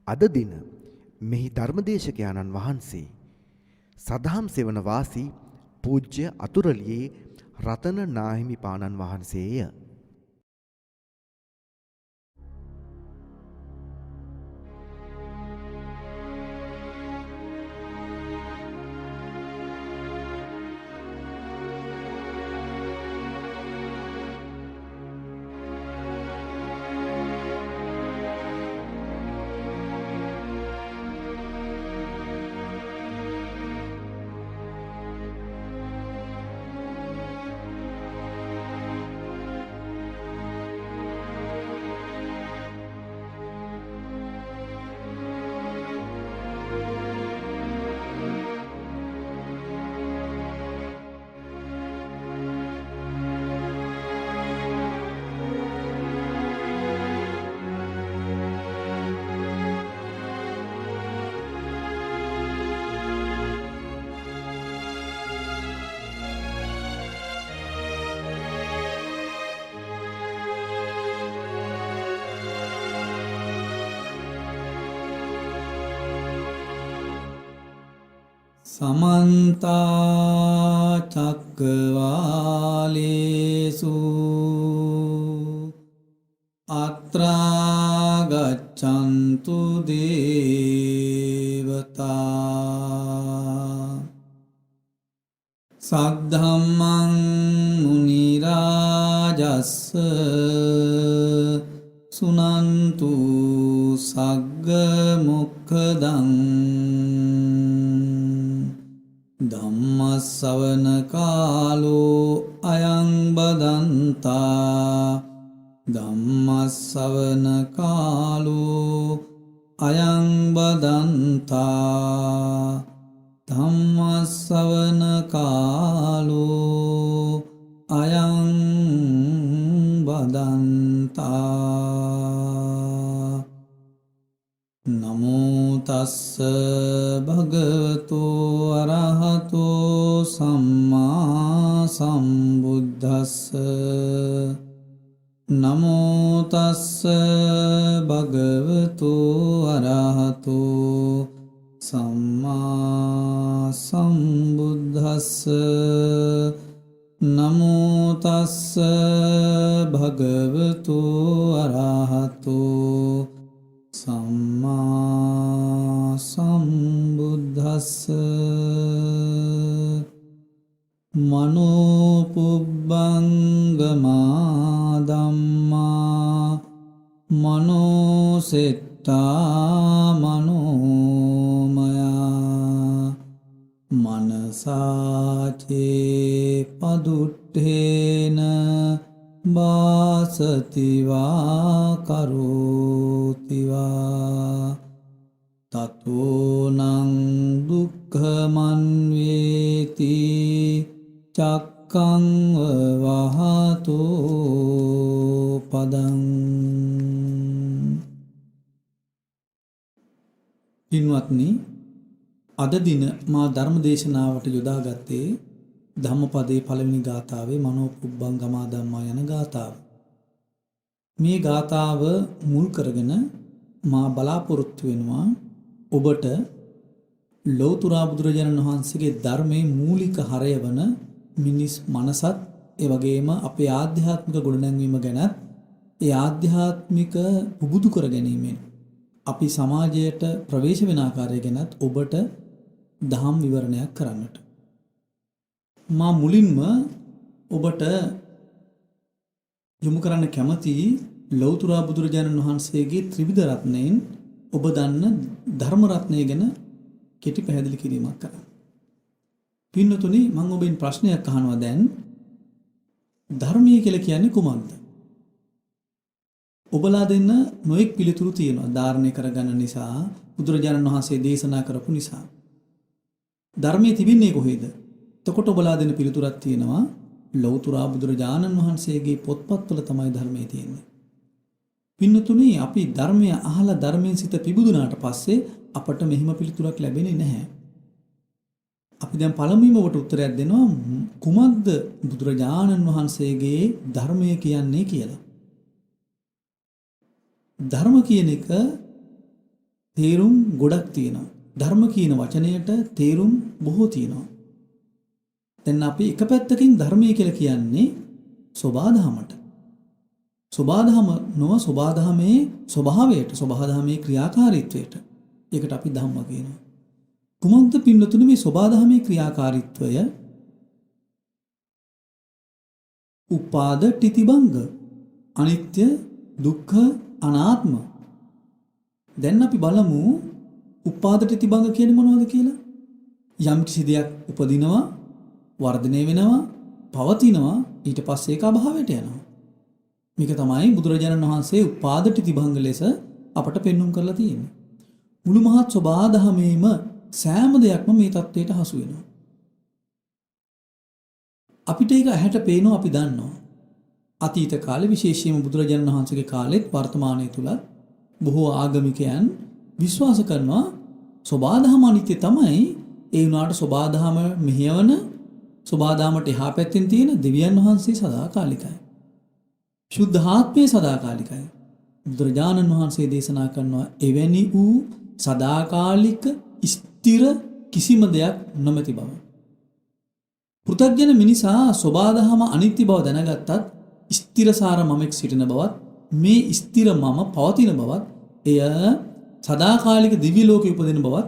අද දින මෙහි ධර්මදේශකයාණන් වහන්සේ සදහම් සෙවණ වාසී පූජ්‍ය අතුරලියේ රතන නාහිමිපාණන් වහන්සේය. සමන්ත චක්කවාලේසු අත්‍රා ගච්ඡන්තු දේවතා සද්ධම්මං මුනි රාජස්ස සුනන්තු සග්ග මොක්ඛදං ධම්මස්සවන කාලෝ අයං බදන්තා ධම්මස්සවන කාලෝ අයං බදන්තා ධම්මස්සවන කාලෝ අයං බදන්තා. නමෝ තස්ස භගවතු අරහතෝ සම්මා සම්බුද්දස්ස. නමෝ තස්ස භගවතු අරහතෝ සම්මා සම්බුද්දස්ස. නමෝ තස්ස භගවතු අරහතෝ සම්මා සම්බුද්දස්ස. මනෝ පුබ්බංගමා ධම්මා මනෝ සෙට්ටා මනෝමයා මනසාචේ පදුට්ඨේන වාසතිවා කරෝතිවා තතෝනං දුක්ඛමන්වේති චක්කං වහතෝ පදං. පින්වත්නි, අද දින මා ධර්ම දේශනාවට යොදාගත්තේ ධම්මපදයේ පළවෙනි ගාථාවේ මනෝ පුබ්බං ගමා ධම්මා යන ගාථාව. මේ ගාථාව මුල් කරගෙන මා බලාපොරොත්තු වෙනවා ඔබට ලෞතර බුදුරජාණන් වහන්සේගේ ධර්මයේ මූලික හරය වන මිනිස් මනසත් ඒ වගේම අපේ ආධ්‍යාත්මික ගොඩනැංවීම ගැනත්, ඒ ආධ්‍යාත්මික පුබුදු කර ගැනීමෙන් අපි සමාජයට ප්‍රවේශ වෙන ආකාරය ගැනත් ඔබට දහම් විවරණයක් කරන්නට. මා මුලින්ම ඔබට යොමු කරන්න කැමති ලෞතර බුදුරජාණන් වහන්සේගේ ත්‍රිවිධ රත්නයෙන් ඔබ දන්න ධර්ම රත්නය ගැන කෙටි පැහැදිලි කිරීමක් කරන්න. පින්නතුනි, මම ඔබෙන් ප්‍රශ්නයක් අහනවා දැන්. ධර්මය කියලා කියන්නේ කුමක්ද? ඔබලා දෙන්න නොඑක් පිළිතුරු තියෙනවා. ධාරණය කරගන්න නිසා, බුදුරජාණන් වහන්සේ දේශනා කරපු නිසා. ධර්මයේ තිබෙන්නේ කොහේද? එතකොට ඔබලා දෙන්න පිළිතුරක් තියෙනවා. ලෞතර බුදුරජාණන් වහන්සේගේ පොත්පත්වල තමයි ධර්මයේ තියෙන්නේ. පින්නතුනි, අපි ධර්මය අහලා ධර්මයෙන් සිත පිබුදුනාට පස්සේ අපට මෙහිම පිළිතුරක් ලැබෙන්නේ නැහැ. අපි දැන් පළමුවෙන්ම ඔබට උත්තරයක් දෙනවා කුමක්ද බුදුරජාණන් වහන්සේගේ ධර්මය කියන්නේ කියලා. ධර්ම කියන එක තේරුම් ගොඩක් තියෙනවා. ධර්ම කියන වචනයට තේරුම් බොහෝ තියෙනවා. දැන් අපි එක පැත්තකින් ධර්මය කියලා කියන්නේ සෝබාදහමට. සෝබාදහම නොව සෝබාදහමේ ස්වභාවයට, සෝබාදහමේ ක්‍රියාකාරීත්වයට. ඒකට අපි ධම්ම කියනවා. කුමක්ද පින්වතුනි මේ සෝබාදහමේ ක්‍රියාකාරීත්වය? උපාද ඨිතිභංග, අනිත්‍ය, දුක්ඛ, අනාත්ම. දැන් අපි බලමු උපාද ඨිතිභංග කියන්නේ මොනවද කියලා. යම් කිසි දෙයක් උපදිනවා, වර්ධනය වෙනවා, පවතිනවා, ඊට පස්සේ ඒක අභාවයට යනවා. මේක තමයි බුදුරජාණන් වහන්සේ උපාද ඨිතිභංග ලෙස අපට පෙන්눔 කරලා තියෙන්නේ. මුළු මහත් සෝබාදහමේම සෑම දෙයක්ම මේ தത്വයට හසු වෙනවා. අපිට ඒක ඇහැට පේනවා, අපි දන්නවා. අතීත කාලේ විශේෂයෙන්ම බුදුරජාණන් වහන්සේගේ කාලෙත් වර්තමානයේ තුලත් බොහෝ ආගමිකයන් විශ්වාස කරනවා සෝබාදහම අනිත්‍ය තමයි. ඒ වුණාට සෝබාදහම මෙහෙයවන, සෝබාදහමට එහා පැත්තෙන් තියෙන දෙවියන් වහන්සේ සදාකාලිකයි. ශුද්ධාත්මය සදාකාලිකයි. බුදුරජාණන් වහන්සේ දේශනා කරනවා එවැනි වූ සදාකාලික ස්ථිර කිසිම දෙයක් නොමැති බව. පෘථග්ජන මිනිසා සෝබාදහම අනිත්‍ය බව දැනගත්තත් ස්ථිරසාර මමෙක් සිටින බවත්, මේ ස්ථිර මම පවතින බවත්, එය සදාකාලික දිව්‍ය ලෝකෙ උපදින බවත්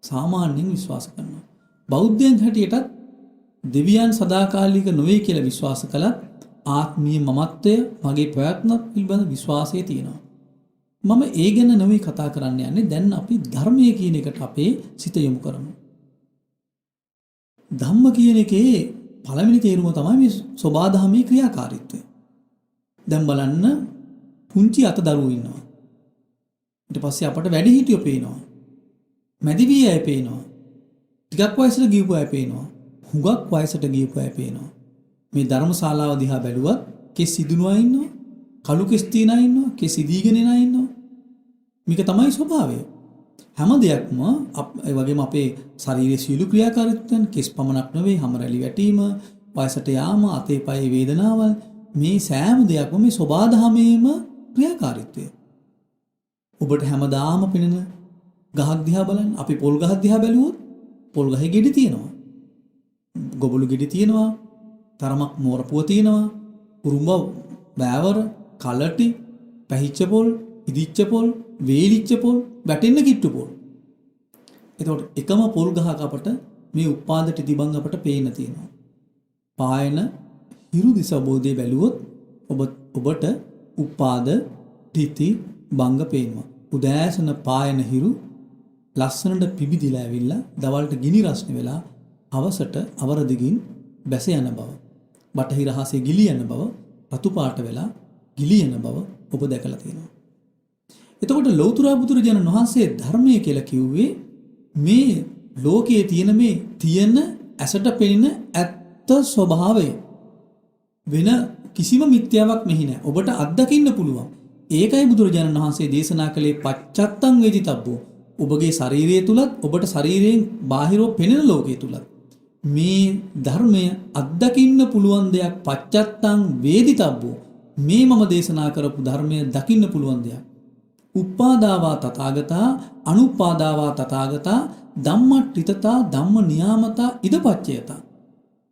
සාමාන්‍යයෙන් විශ්වාස කරනවා. බෞද්ධයන් හැටියටත් දෙවියන් සදාකාලික නොවේ කියලා විශ්වාස කළත් ආත්මීය මමත්වය, මගේ පැවැත්ම පිළිබඳ විශ්වාසය තියෙනවා. මම ඒ ගැන නෙවෙයි කතා කරන්න යන්නේ. දැන් අපි ධර්මය කියන එකට අපේ සිත යොමු කරමු. ධම්ම කියන එකේ පළවෙනි තේරුම තමයි මේ සෝබාදහමේ ක්‍රියාකාරීත්වය. දැන් බලන්න, පුංචි අත දරුවෝ ඉන්නවා. ඊට පස්සේ අපට වැඩිහිටියෝ පේනවා. මැදිවිය අය පේනවා. ටිකක් වයසට ගියපු අය පේනවා. හුඟක් වයසට ගියපු අය පේනවා. මේ ධර්මශාලාව දිහා බැලුවත් කෙස් ඉදුණු අය ඉන්නවා. කළු කෙස් තියෙන අය ඉන්නවා. කෙස් ඉදීගෙන එන අය ඉන්නවා. මේක තමයි ස්වභාවය. හැම දෙයක්ම ඒ වගේම අපේ ශරීරයේ සියලු ක්‍රියාකාරීත්වයන්, කෙස් පමණක් නෙවෙයි, හැම රැලි වැටීම, වයසට යාම, අතේ පයේ වේදනාවල්, මේ සෑම දෙයක්ම මේ සෝබාදහමේම ක්‍රියාකාරීත්වය. ඔබට හැමදාම පෙනෙන ගහක් දිහා බලන්න. අපි පොල් ගහක් දිහා බැලුවොත් පොල් ගහේ ගෙඩි තියෙනවා. ගොබළු ගෙඩි තියෙනවා. තරමක් මෝරපුව තියෙනවා. කුරුඹ, බෑවර, කලටි, පැහිච්ච පොල්, ඉදිච්ච පොල්, වේලිච්ච පොල්, වැටෙන්න කිට්ටු පොල්. එතකොට එකම පොල් ගහක අපට මේ උපාද ඨිතිබංග අපට පේන්න තියෙනවා. පායන හිරු දිස අවබෝධය බැලුවොත් ඔබට උපාද ඨිති බංග පේනවා. උදෑසන පායන හිරු ලස්සනට පිබිදිලා ඇවිල්ලා දවල්ට ගිනි රස්නේ වෙලා හවසට අවර දිගින් බැස යන බව, බටහිර අහසේ ගිලී යන බව, රතු පාට වෙලා ගිලී යන බව ඔබ දැකලා තියෙනවා. එතකොට ලෞතර බුදුරජාණන් වහන්සේ ධර්මය කියලා කිව්වේ මේ ලෝකයේ තියෙන මේ තියෙන ඇසට පෙනෙන ඇත්ත ස්වභාවය. වෙන කිසිම මිත්‍යාවක් මෙහි නෑ. ඔබට අත්දකින්න පුළුවන්. ඒකයි බුදුරජාණන් වහන්සේ දේශනා කළේ පච්චත්තං වේදිතබ්බෝ. ඔබගේ ශරීරය තුලත් ඔබට ශරීරයෙන් බාහිරව පෙනෙන ලෝකය තුලත් මේ ධර්මය අත්දකින්න පුළුවන් දෙයක්. පච්චත්තං වේදිතබ්බෝ. මේ මම දේශනා කරපු ධර්මය දකින්න පුළුවන් දෙයක්. උප්පාදාවා තථාගතා, අනුප්පාදාවා තථාගතා, ධම්මට්ඨිතතා ධම්ම නියාමතා ඉදපච්චයතා.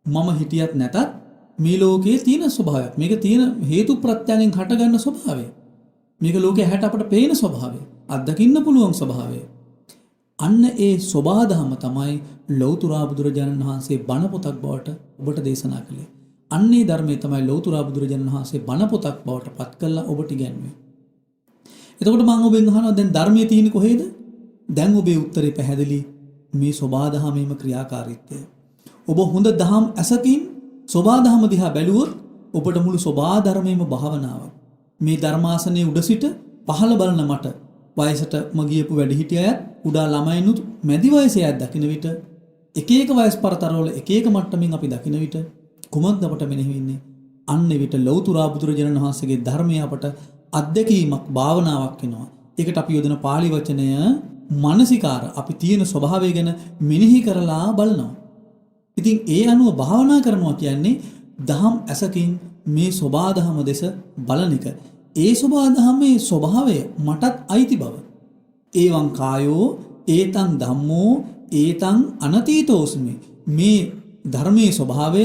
මම හිටියත් නැතත් මේ ලෝකයේ තියෙන ස්වභාවයක්. මේක තියෙන හේතු ප්‍රත්‍යයෙන් හටගන්න ස්වභාවය. මේක ලෝකයේ ඇහැට අපට පේන ස්වභාවය. අත්දකින්න පුළුවන් ස්වභාවය. අන්න ඒ සෝබාදහම තමයි ලෞතර බුදුරජාණන් වහන්සේ බණ පොතක් බවට ඔබට දේශනා කළේ. අන්න ඒ ධර්මය තමයි ලෞතර බුදුරජාණන් වහන්සේ බණ පොතක් බවට පත් කළා ඔබට ඉගැන්වුවේ. එතකොට මම ඔබෙන් අහනවා, දැන් ධර්මයේ තියෙන්නේ කොහේද? දැන් ඔබේ උත්තරේ පැහැදිලි. මේ සෝබාදහමේම ක්‍රියාකාරීත්වය. ඔබ හොඳ දහම් ඇසකින් සෝබාදහම දිහා බැලුවොත් ඔබට මුළු සෝබා ධර්මයේම භාවනාවක්. මේ ධර්මාසනයේ උඩ සිට පහළ බලන මට වයසටම ගියපු වැඩිහිටිය අයත්, කුඩා ළමයිනුත්, මැදි වයසේ අයත් දකින විට, එක එක වයස් පරතරවල එක එක මට්ටමින් අපි දකින විට කුමක්ද අපට මෙනෙහි වෙන්නේ? අන්න එවිට ලෞතුරා බුදුරජාණන් වහන්සේගේ ධර්මය අපට අත්දැකීමක්, භාවනාවක් වෙනවා. ඒකට අපි යොදන පාලි වචනය මනසිකාර. අපි තියෙන ස්වභාවය ගැන මෙනෙහි කරලා බලනවා. ඉතින් ඒ අනුව භාවනා කරනවා කියන්නේ දහම් ඇසකින් මේ සෝබාදහම දෙස බලන එක. ඒ සෝබාදහමේ ස්වභාවය මටත් අයිති බව. ඒවං කායෝ ඒතං ධම්මෝ ඒතං අනතීතෝස්මි. මේ ධර්මයේ ස්වභාවය,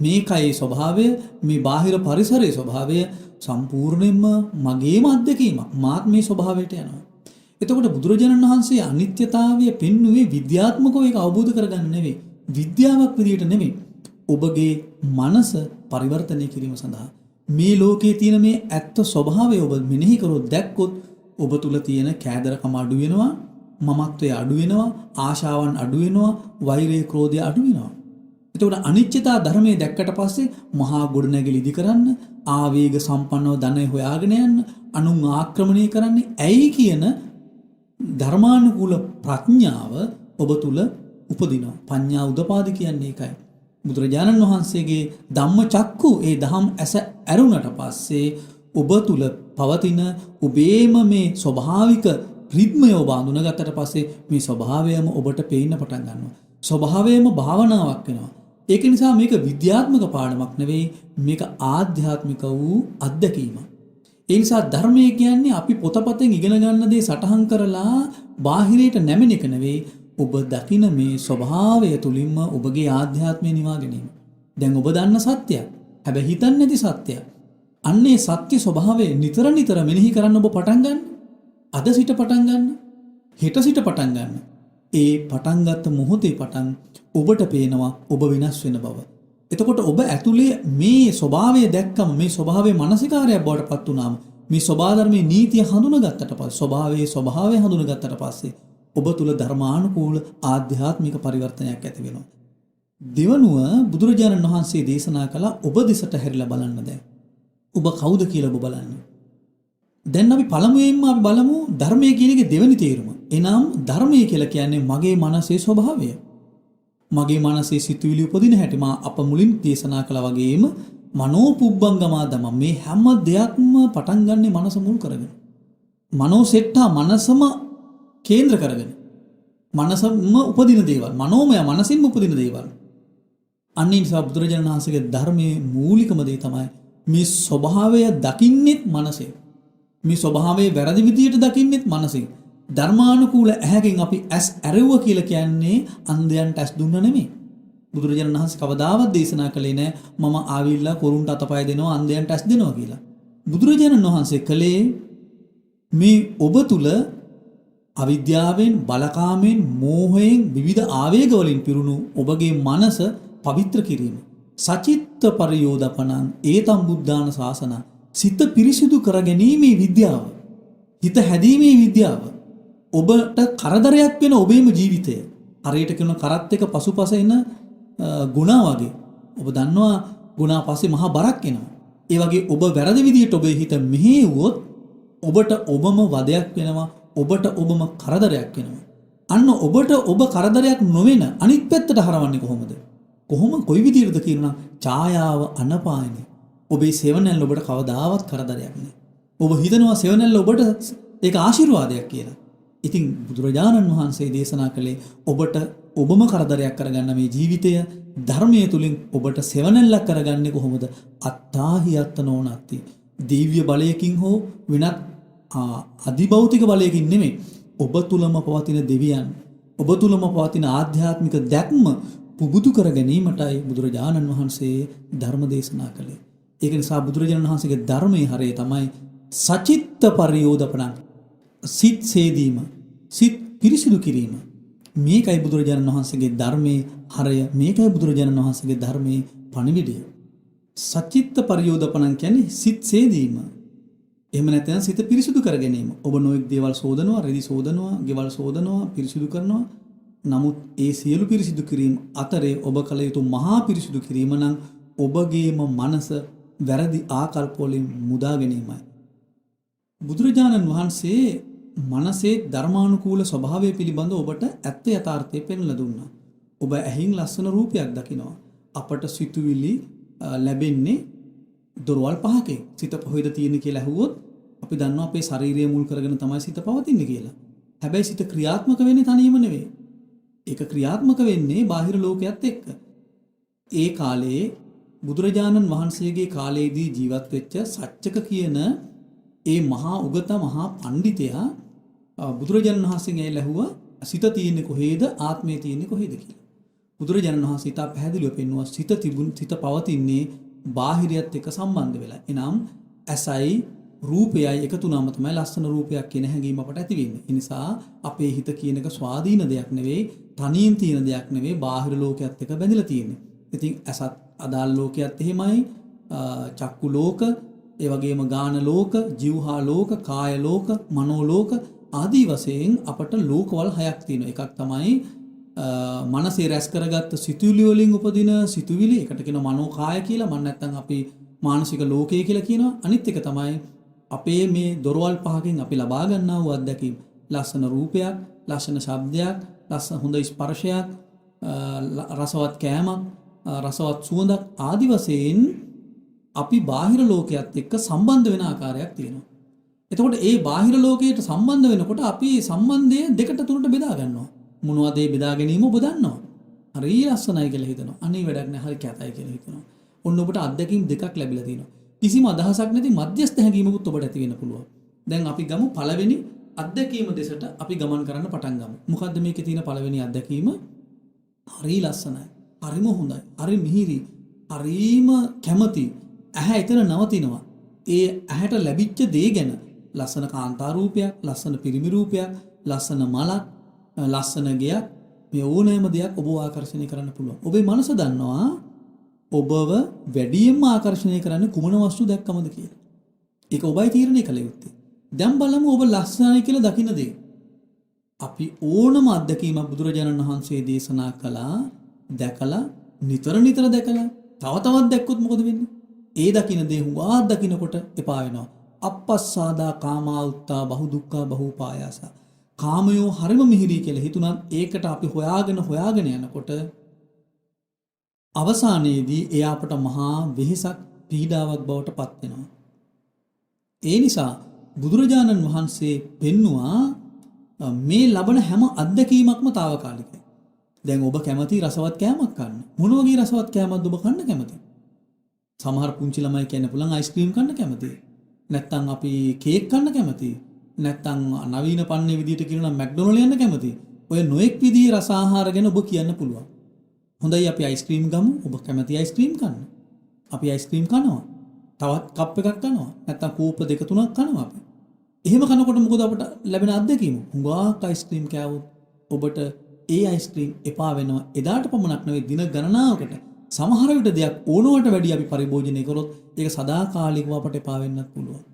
මේ කයේ ස්වභාවය, මේ බාහිර පරිසරයේ ස්වභාවය සම්පූර්ණයෙන්ම මගේම අත්දැකීමක්. මාත් මේ ස්වභාවයට යනවා. එතකොට බුදුරජාණන් වහන්සේ අනිත්‍යතාවය පෙන්නුවේ විද්‍යාත්මකව ඒක අවබෝධ කරගන්න නෙවෙයි. විද්‍යාවක් විදියට නෙවෙයි. ඔබගේ මනස පරිවර්තනය කිරීම සඳහා මේ ලෝකයේ තියෙන මේ ඇත්ත ස්වභාවය ඔබ මෙනෙහි කරොත්, දැක්කොත්, ඔබ තුල තියෙන කෑදරකම අඩු වෙනවා, මමත්වය අඩු වෙනවා, ආශාවන් අඩු වෙනවා, වෛරය, ක්‍රෝධය අඩු වෙනවා. එතකොට අනිත්‍යතා ධර්මයේ දැක්කට පස්සේ මහා ගොඩනැගිලි ඉදි කරන්න, ආවේග සම්පන්නව ධනය හොයාගෙන යන්න, අනුන් ආක්‍රමණය කරන්නේ ඇයි කියන ධර්මානුකූල ප්‍රඥාව ඔබ තුල උපදිනවා. පඤ්ඤා උදපාදි කියන්නේ ඒකයි. බුදුරජාණන් වහන්සේගේ ධම්මචක්කු, ඒ දහම් ඇස ඇරුණට පස්සේ ඔබ තුල පවතින ඔබේම මේ ස්වභාවික රිද්මය ඔබ අඳුනගත්තට පස්සේ මේ ස්වභාවයම ඔබට පේන්න පටන් ගන්නවා. ස්වභාවයම භාවනාවක් වෙනවා. ඒක නිසා මේක විද්‍යාත්මක පාඩමක් නෙවෙයි, මේක ආධ්‍යාත්මික වූ අත්දැකීමක්. ඒ නිසා ධර්මය කියන්නේ අපි පොතපතෙන් ඉගෙන ගන්න දේ සටහන් කරලා බාහිරයට නැමෙන එක නෙවෙයි, ඔබ දකින මේ ස්වභාවය තුලින්ම ඔබගේ ආධ්‍යාත්මය නිවා ගැනීම. දැන් ඔබ දන්න සත්‍යයක්. හැබැයි හිතන්නේ නැති සත්‍යයක්. අන්නේ සත්‍ය ස්වභාවය නිතර නිතර මෙනෙහි කරන්න ඔබ පටන් ගන්න. අද සිට පටන් ගන්න. හෙට සිට පටන් ගන්න. ඒ පටන් ගත්ත මොහොතේ පටන් ඔබට පේනවා ඔබ වෙනස් වෙන බව. එතකොට ඔබ ඇතුලේ මේ ස්වභාවය දැක්කම, මේ ස්වභාවයේ මානසිකාරයක් බවට පත් වුනාම, මේ ස්වභාව ධර්මයේ නීතිය හඳුනාගත්තට පස්සේ, ස්වභාවයේ ස්වභාවය හඳුනාගත්තට පස්සේ ඔබ තුල ධර්මානුකූල ආධ්‍යාත්මික පරිවර්තනයක් ඇති වෙනවා. දෙවනුව බුදුරජාණන් වහන්සේ දේශනා කළා ඔබ දෙසට හැරිලා බලන්න දැන්. ඔබ කවුද කියලා ඔබ බලන්න. දැන් අපි පළමුවෙන්ම අපි බලමු ධර්මය කියන එකේ දෙවෙනි තේරුම. එනම් ධර්මය කියලා කියන්නේ මගේ මනසේ ස්වභාවය. මගේ මනසේ සිතුවිලි උපදින හැටි මා අප මුලින් දේශනා කළා වගේම මනෝ පුබ්බංගමා ධම, මේ හැම දෙයක්ම පටන් ගන්නෙ මනස මුල් කරගෙන. මනෝ සෙට්ටා, මනසම කේන්ද්‍ර කරගෙන. මනසම උපදින දේවල්, මනෝමය, මනසින්ම උපදින දේවල්. අන්න ඒ නිසා බුදුරජාණන් වහන්සේගේ ධර්මයේ මූලිකම දේ තමයි මේ ස්වභාවය දකින්නෙත් මනසේ. මේ ස්වභාවය වැරදි විදියට දකින්නෙත් මනසෙන්. ධර්මානුකූල ඇහැකින් අපි ඇස් ඇරෙව්ව කියලා කියන්නේ අන්ධයන්ට ඇස් දුන්න නෙමෙයි. බුදුරජාණන් වහන්සේ කවදාවත් දේශනා කළේ නෑ මම ආවිල්ලා කොරුන්ට අතපය දෙනවා, අන්ධයන්ට ඇස් දෙනවා කියලා. බුදුරජාණන් වහන්සේ කළේ මේ ඔබ තුල අවිද්‍යාවෙන්, බලකාමෙන්, මෝහයෙන්, විවිධ ආවේග වලින් පිරුණු ඔබගේ මනස පවිත්‍ර කිරීම. සචිත්ත පරියෝදපනං ඒතම් බුද්ධාන ශාසන, සිත පිරිසිදු කර ගැනීමේ විද්‍යාව. හිත හැදීමේ විද්‍යාව. ඔබට කරදරයක් වෙන ඔබේම ජීවිතය. හරියට කියන කරත් එක පසුපස එන ගුණා වගේ. ඔබ දන්නවා ගුණා පස්සේ මහා බරක් එනවා. ඒ වගේ ඔබ වැරදි විදියට ඔබේ හිත මෙහෙයුවොත් ඔබට ඔබම වදයක් වෙනවා. ඔබට ඔබම කරදරයක් වෙනවා. අන්න ඔබට ඔබ කරදරයක් නොවන අනිත් පැත්තට හරවන්නේ කොහොමද? කොහොම කොයි විදියටද කියනවා ඡායාව අනපායනි. ඔබේ සෙවණැල්ල ඔබට කවදාවත් කරදරයක් නෑ. ඔබ හිතනවා සෙවණැල්ල ඔබට ඒක ආශිර්වාදයක් කියලා. ඉතින් බුදුරජාණන් වහන්සේ දේශනා කළේ ඔබට ඔබම කරදරයක් කරගන්න මේ ජීවිතය ධර්මයේ තුලින් ඔබට සෙවණැල්ලක් කරගන්නේ කොහොමද? අත්තාහි අත්තනෝනත්ති. දිව්‍ය බලයකින් හෝ වෙනත් අධිභෞතික බලයකින් නෙමෙයි. ඔබ තුලම පවතින දෙවියන්, ඔබ තුලම පවතින ආධ්‍යාත්මික දැක්ම පුබුදු කර ගැනීමටයි බුදුරජාණන් වහන්සේ ධර්ම දේශනා කළේ. ඒක නිසා බුදුරජාණන් වහන්සේගේ ධර්මයේ හරය තමයි සචිත්ත පරියෝදපණං, සිත් සේදීම, සිත් පිරිසිදු කිරීම. මේකයි බුදුරජාණන් වහන්සේගේ ධර්මයේ හරය, මේකයි බුදුරජාණන් වහන්සේගේ ධර්මයේ පණිවිඩය. සචිත්ත පරියෝදපණං කියන්නේ සිත් සේදීම. එහෙම නැත්නම් සිත පිරිසිදු කර ගැනීම. ඔබ නොයෙක් දේවල් සෝදනවා, රෙදි සෝදනවා, ගෙවල් සෝදනවා, පිරිසිදු කරනවා. නමුත් ඒ සියලු පිරිසිදු කිරීම අතරේ ඔබ කළ යුතු මහා පිරිසිදු කිරීම නම් ඔබගේම මනස වැරදි ආකල්ප වලින් මුදා ගැනීමයි. බුදුරජාණන් වහන්සේ මනසේ ධර්මානුකූල ස්වභාවය පිළිබඳ ඔබට ඇත්ත යථාර්ථය පෙන්වලා දුන්නා. ඔබ ඇහින් ලස්සන රූපයක් දකිනවා. අපට සිතුවිලි ලැබෙන්නේ දොරවල් පහකින්. සිත කොහෙද තියෙන්නේ කියලා ඇහුවොත් අපි දන්නවා අපේ ශරීරය මුල් කරගෙන තමයි සිත පවතින්නේ කියලා. හැබැයි සිත ක්‍රියාත්මක වෙන්නේ තනියම නෙවෙයි. ඒක ක්‍රියාත්මක වෙන්නේ බාහිර ලෝකයේත් එක්ක. ඒ කාලයේ බුදුරජාණන් වහන්සේගේ කාලයේදී ජීවත් වෙච්ච සච්චක කියන ඒ මහා උගත මහා පණ්ඩිතයා බුදුරජාණන් වහන්සේගෙන් ඇවිල්ලා ඇහුවා සිත තියෙන්නේ කොහේද, ආත්මය තියෙන්නේ කොහේද කියලා. බුදුරජාණන් වහන්සේ ඉතා පැහැදිලිව පෙන්නුවා සිත තිබුණ සිත පවතින්නේ බාහිරයත් එක්ක සම්බන්ධ වෙලා. එනම් ඇසයි රූපයයි එකතු වුණාම තමයි ලස්සන රූපයක් කියන හැඟීම අපට ඇති වෙන්නේ. ඒ නිසා අපේ හිත කියන එක ස්වාධීන දෙයක් නෙවෙයි, තනියෙන් තියෙන දෙයක් නෙවෙයි, බාහිර ලෝකයක් එක්ක බැඳිලා තියෙන්නේ. ඉතින් ඇසත් අදාළ ලෝකයක් එහෙමයි, චක්කු ලෝක, ඒ වගේම ගාන ලෝක, ජීවහා ලෝක, කාය ලෝක, මනෝ ලෝක ආදී වශයෙන් අපට ලෝකවල හයක් තියෙනවා. එකක් තමයි මනසේ රැස් කරගත්ත සිතුවිලි වලින් උපදින සිතුවිලි, ඒකට කියනවා මනෝ කාය කියලා. මන් නැත්තම් අපි මානසික ලෝකය කියලා කියනවා. අනිත් එක තමයි අපේ මේ දොරවල් පහකින් අපි ලබා ගන්නා වූ අත්දැකීම්. ලස්සන රූපයක්, ලස්සන ශබ්දයක්, ලස්සන හොඳ ස්පර්ශයක්, රසවත් කෑමක්, රසවත් සුවඳක් ආදි වශයෙන් අපි බාහිර ලෝකයක් එක්ක සම්බන්ධ වෙන ආකාරයක් තියෙනවා. එතකොට ඒ බාහිර ලෝකයට සම්බන්ධ වෙනකොට අපි සම්බන්ධය දෙකට තුනට බෙදා ගන්නවා. මොනවද ඒ බෙදා ගැනීම ඔබ දන්නවා. හරි ලස්සනයි කියලා හිතනවා. අනේ වැඩක් නෑ, හරි කැතයි කියලා හිතනවා. ඔන්න ඔබට අත්දැකීම් දෙකක් ලැබිලා තියෙනවා. කිසිම අදහසක් නැති මධ්‍යස්ථ හැඟීමකුත් ඔබට ඇති වෙන්න පුළුවන්. දැන් අපි ගමු පළවෙනි අත්දැකීම දෙසට අපි ගමන් කරන්න පටන් ගමු. මොකද්ද මේකේ තියෙන පළවෙනි අත්දැකීම? හරි ලස්සනයි. හරිම හොඳයි. හරි මිහිරි. හරිම කැමති. ඇහැ එතන නවතිනවා. ඒ ඇහැට ලැබිච්ච දේ ගැන ලස්සන කාන්තා රූපයක්, ලස්සන පිරිමි රූපයක්, ලස්සන මලක්, ලස්සන ගෙයක්, මේ ඕනෑම දෙයක් ඔබව ආකර්ෂණය කරන්න පුළුවන්. ඔබේ මනස දන්නවා ඔබව වැඩියෙන්ම ආකර්ෂණය කරන්නේ කුමන වස්තු දැක්කමද කියලා. ඒක ඔබයි තීරණය කළ යුත්තේ. දැන් බලමු ඔබ ලස්සනයි කියලා දකින දේ. අපි ඕනම අත්දැකීමක් බුදුරජාණන් වහන්සේ දේශනා කළා, දැකලා, නිතර නිතර දැකලා, තව තවත් දැක්කොත් මොකද වෙන්නේ? ඒ දකින දේ හුඟක් දකිනකොට එපා වෙනවා. අප්පස්සාදා කාමා උත්තා බහු දුක්ඛා බහූපායාසා. කාමයෝ හරිම මිහිරි කියලා හිතුණත් ඒකට අපි හොයාගෙන හොයාගෙන යනකොට අවසානයේදී එය අපට මහා වෙහෙසක් පීඩාවක් බවට පත් වෙනවා. ඒ නිසා බුදුරජාණන් වහන්සේ පෙන්නවා මේ ලබන හැම අත්දැකීමක්ම තාවකාලිකයි. දැන් ඔබ කැමති රසවත් කෑමක් කන්න. මොන වගේ රසවත් කෑමක්ද ඔබ කන්න කැමති? සමහර පුංචි ළමයි කියන්න පුළුවන් අයිස්ක්‍රීම් කන්න කැමති. නැත්තම් අපි කේක් කන්න කැමති. නැත්තම් නවීන පන්නේ විදියට කියනවා නම් මැක්ඩොනල්ඩ් යන්න කැමති. ඔය නොඑක් විදිහේ රස ආහාර ගැන ඔබ කියන්න පුළුවන්. හොඳයි, අපි අයිස්ක්‍රීම් ගමු. ඔබ කැමති අයිස්ක්‍රීම් කන්න. අපි අයිස්ක්‍රීම් කනවා. තවත් කප් එකක් කනවා. නැත්තම් කෝප්ප දෙක තුනක් කනවා අපි. එහෙම කනකොට මොකද අපට ලැබෙන අත්දැකීම? හුඟක් අයිස්ක්‍රීම් කෑවොත් ඔබට ඒ අයිස්ක්‍රීම් එපා වෙනවා. එදාට පමණක් නෙවෙයි, දින ගණනාවකට. සමහර විට දෙයක් ඕනවට වැඩි අපි පරිභෝජනය කරොත් ඒක සදාකාලිකව අපට එපා වෙන්නත් පුළුවන්.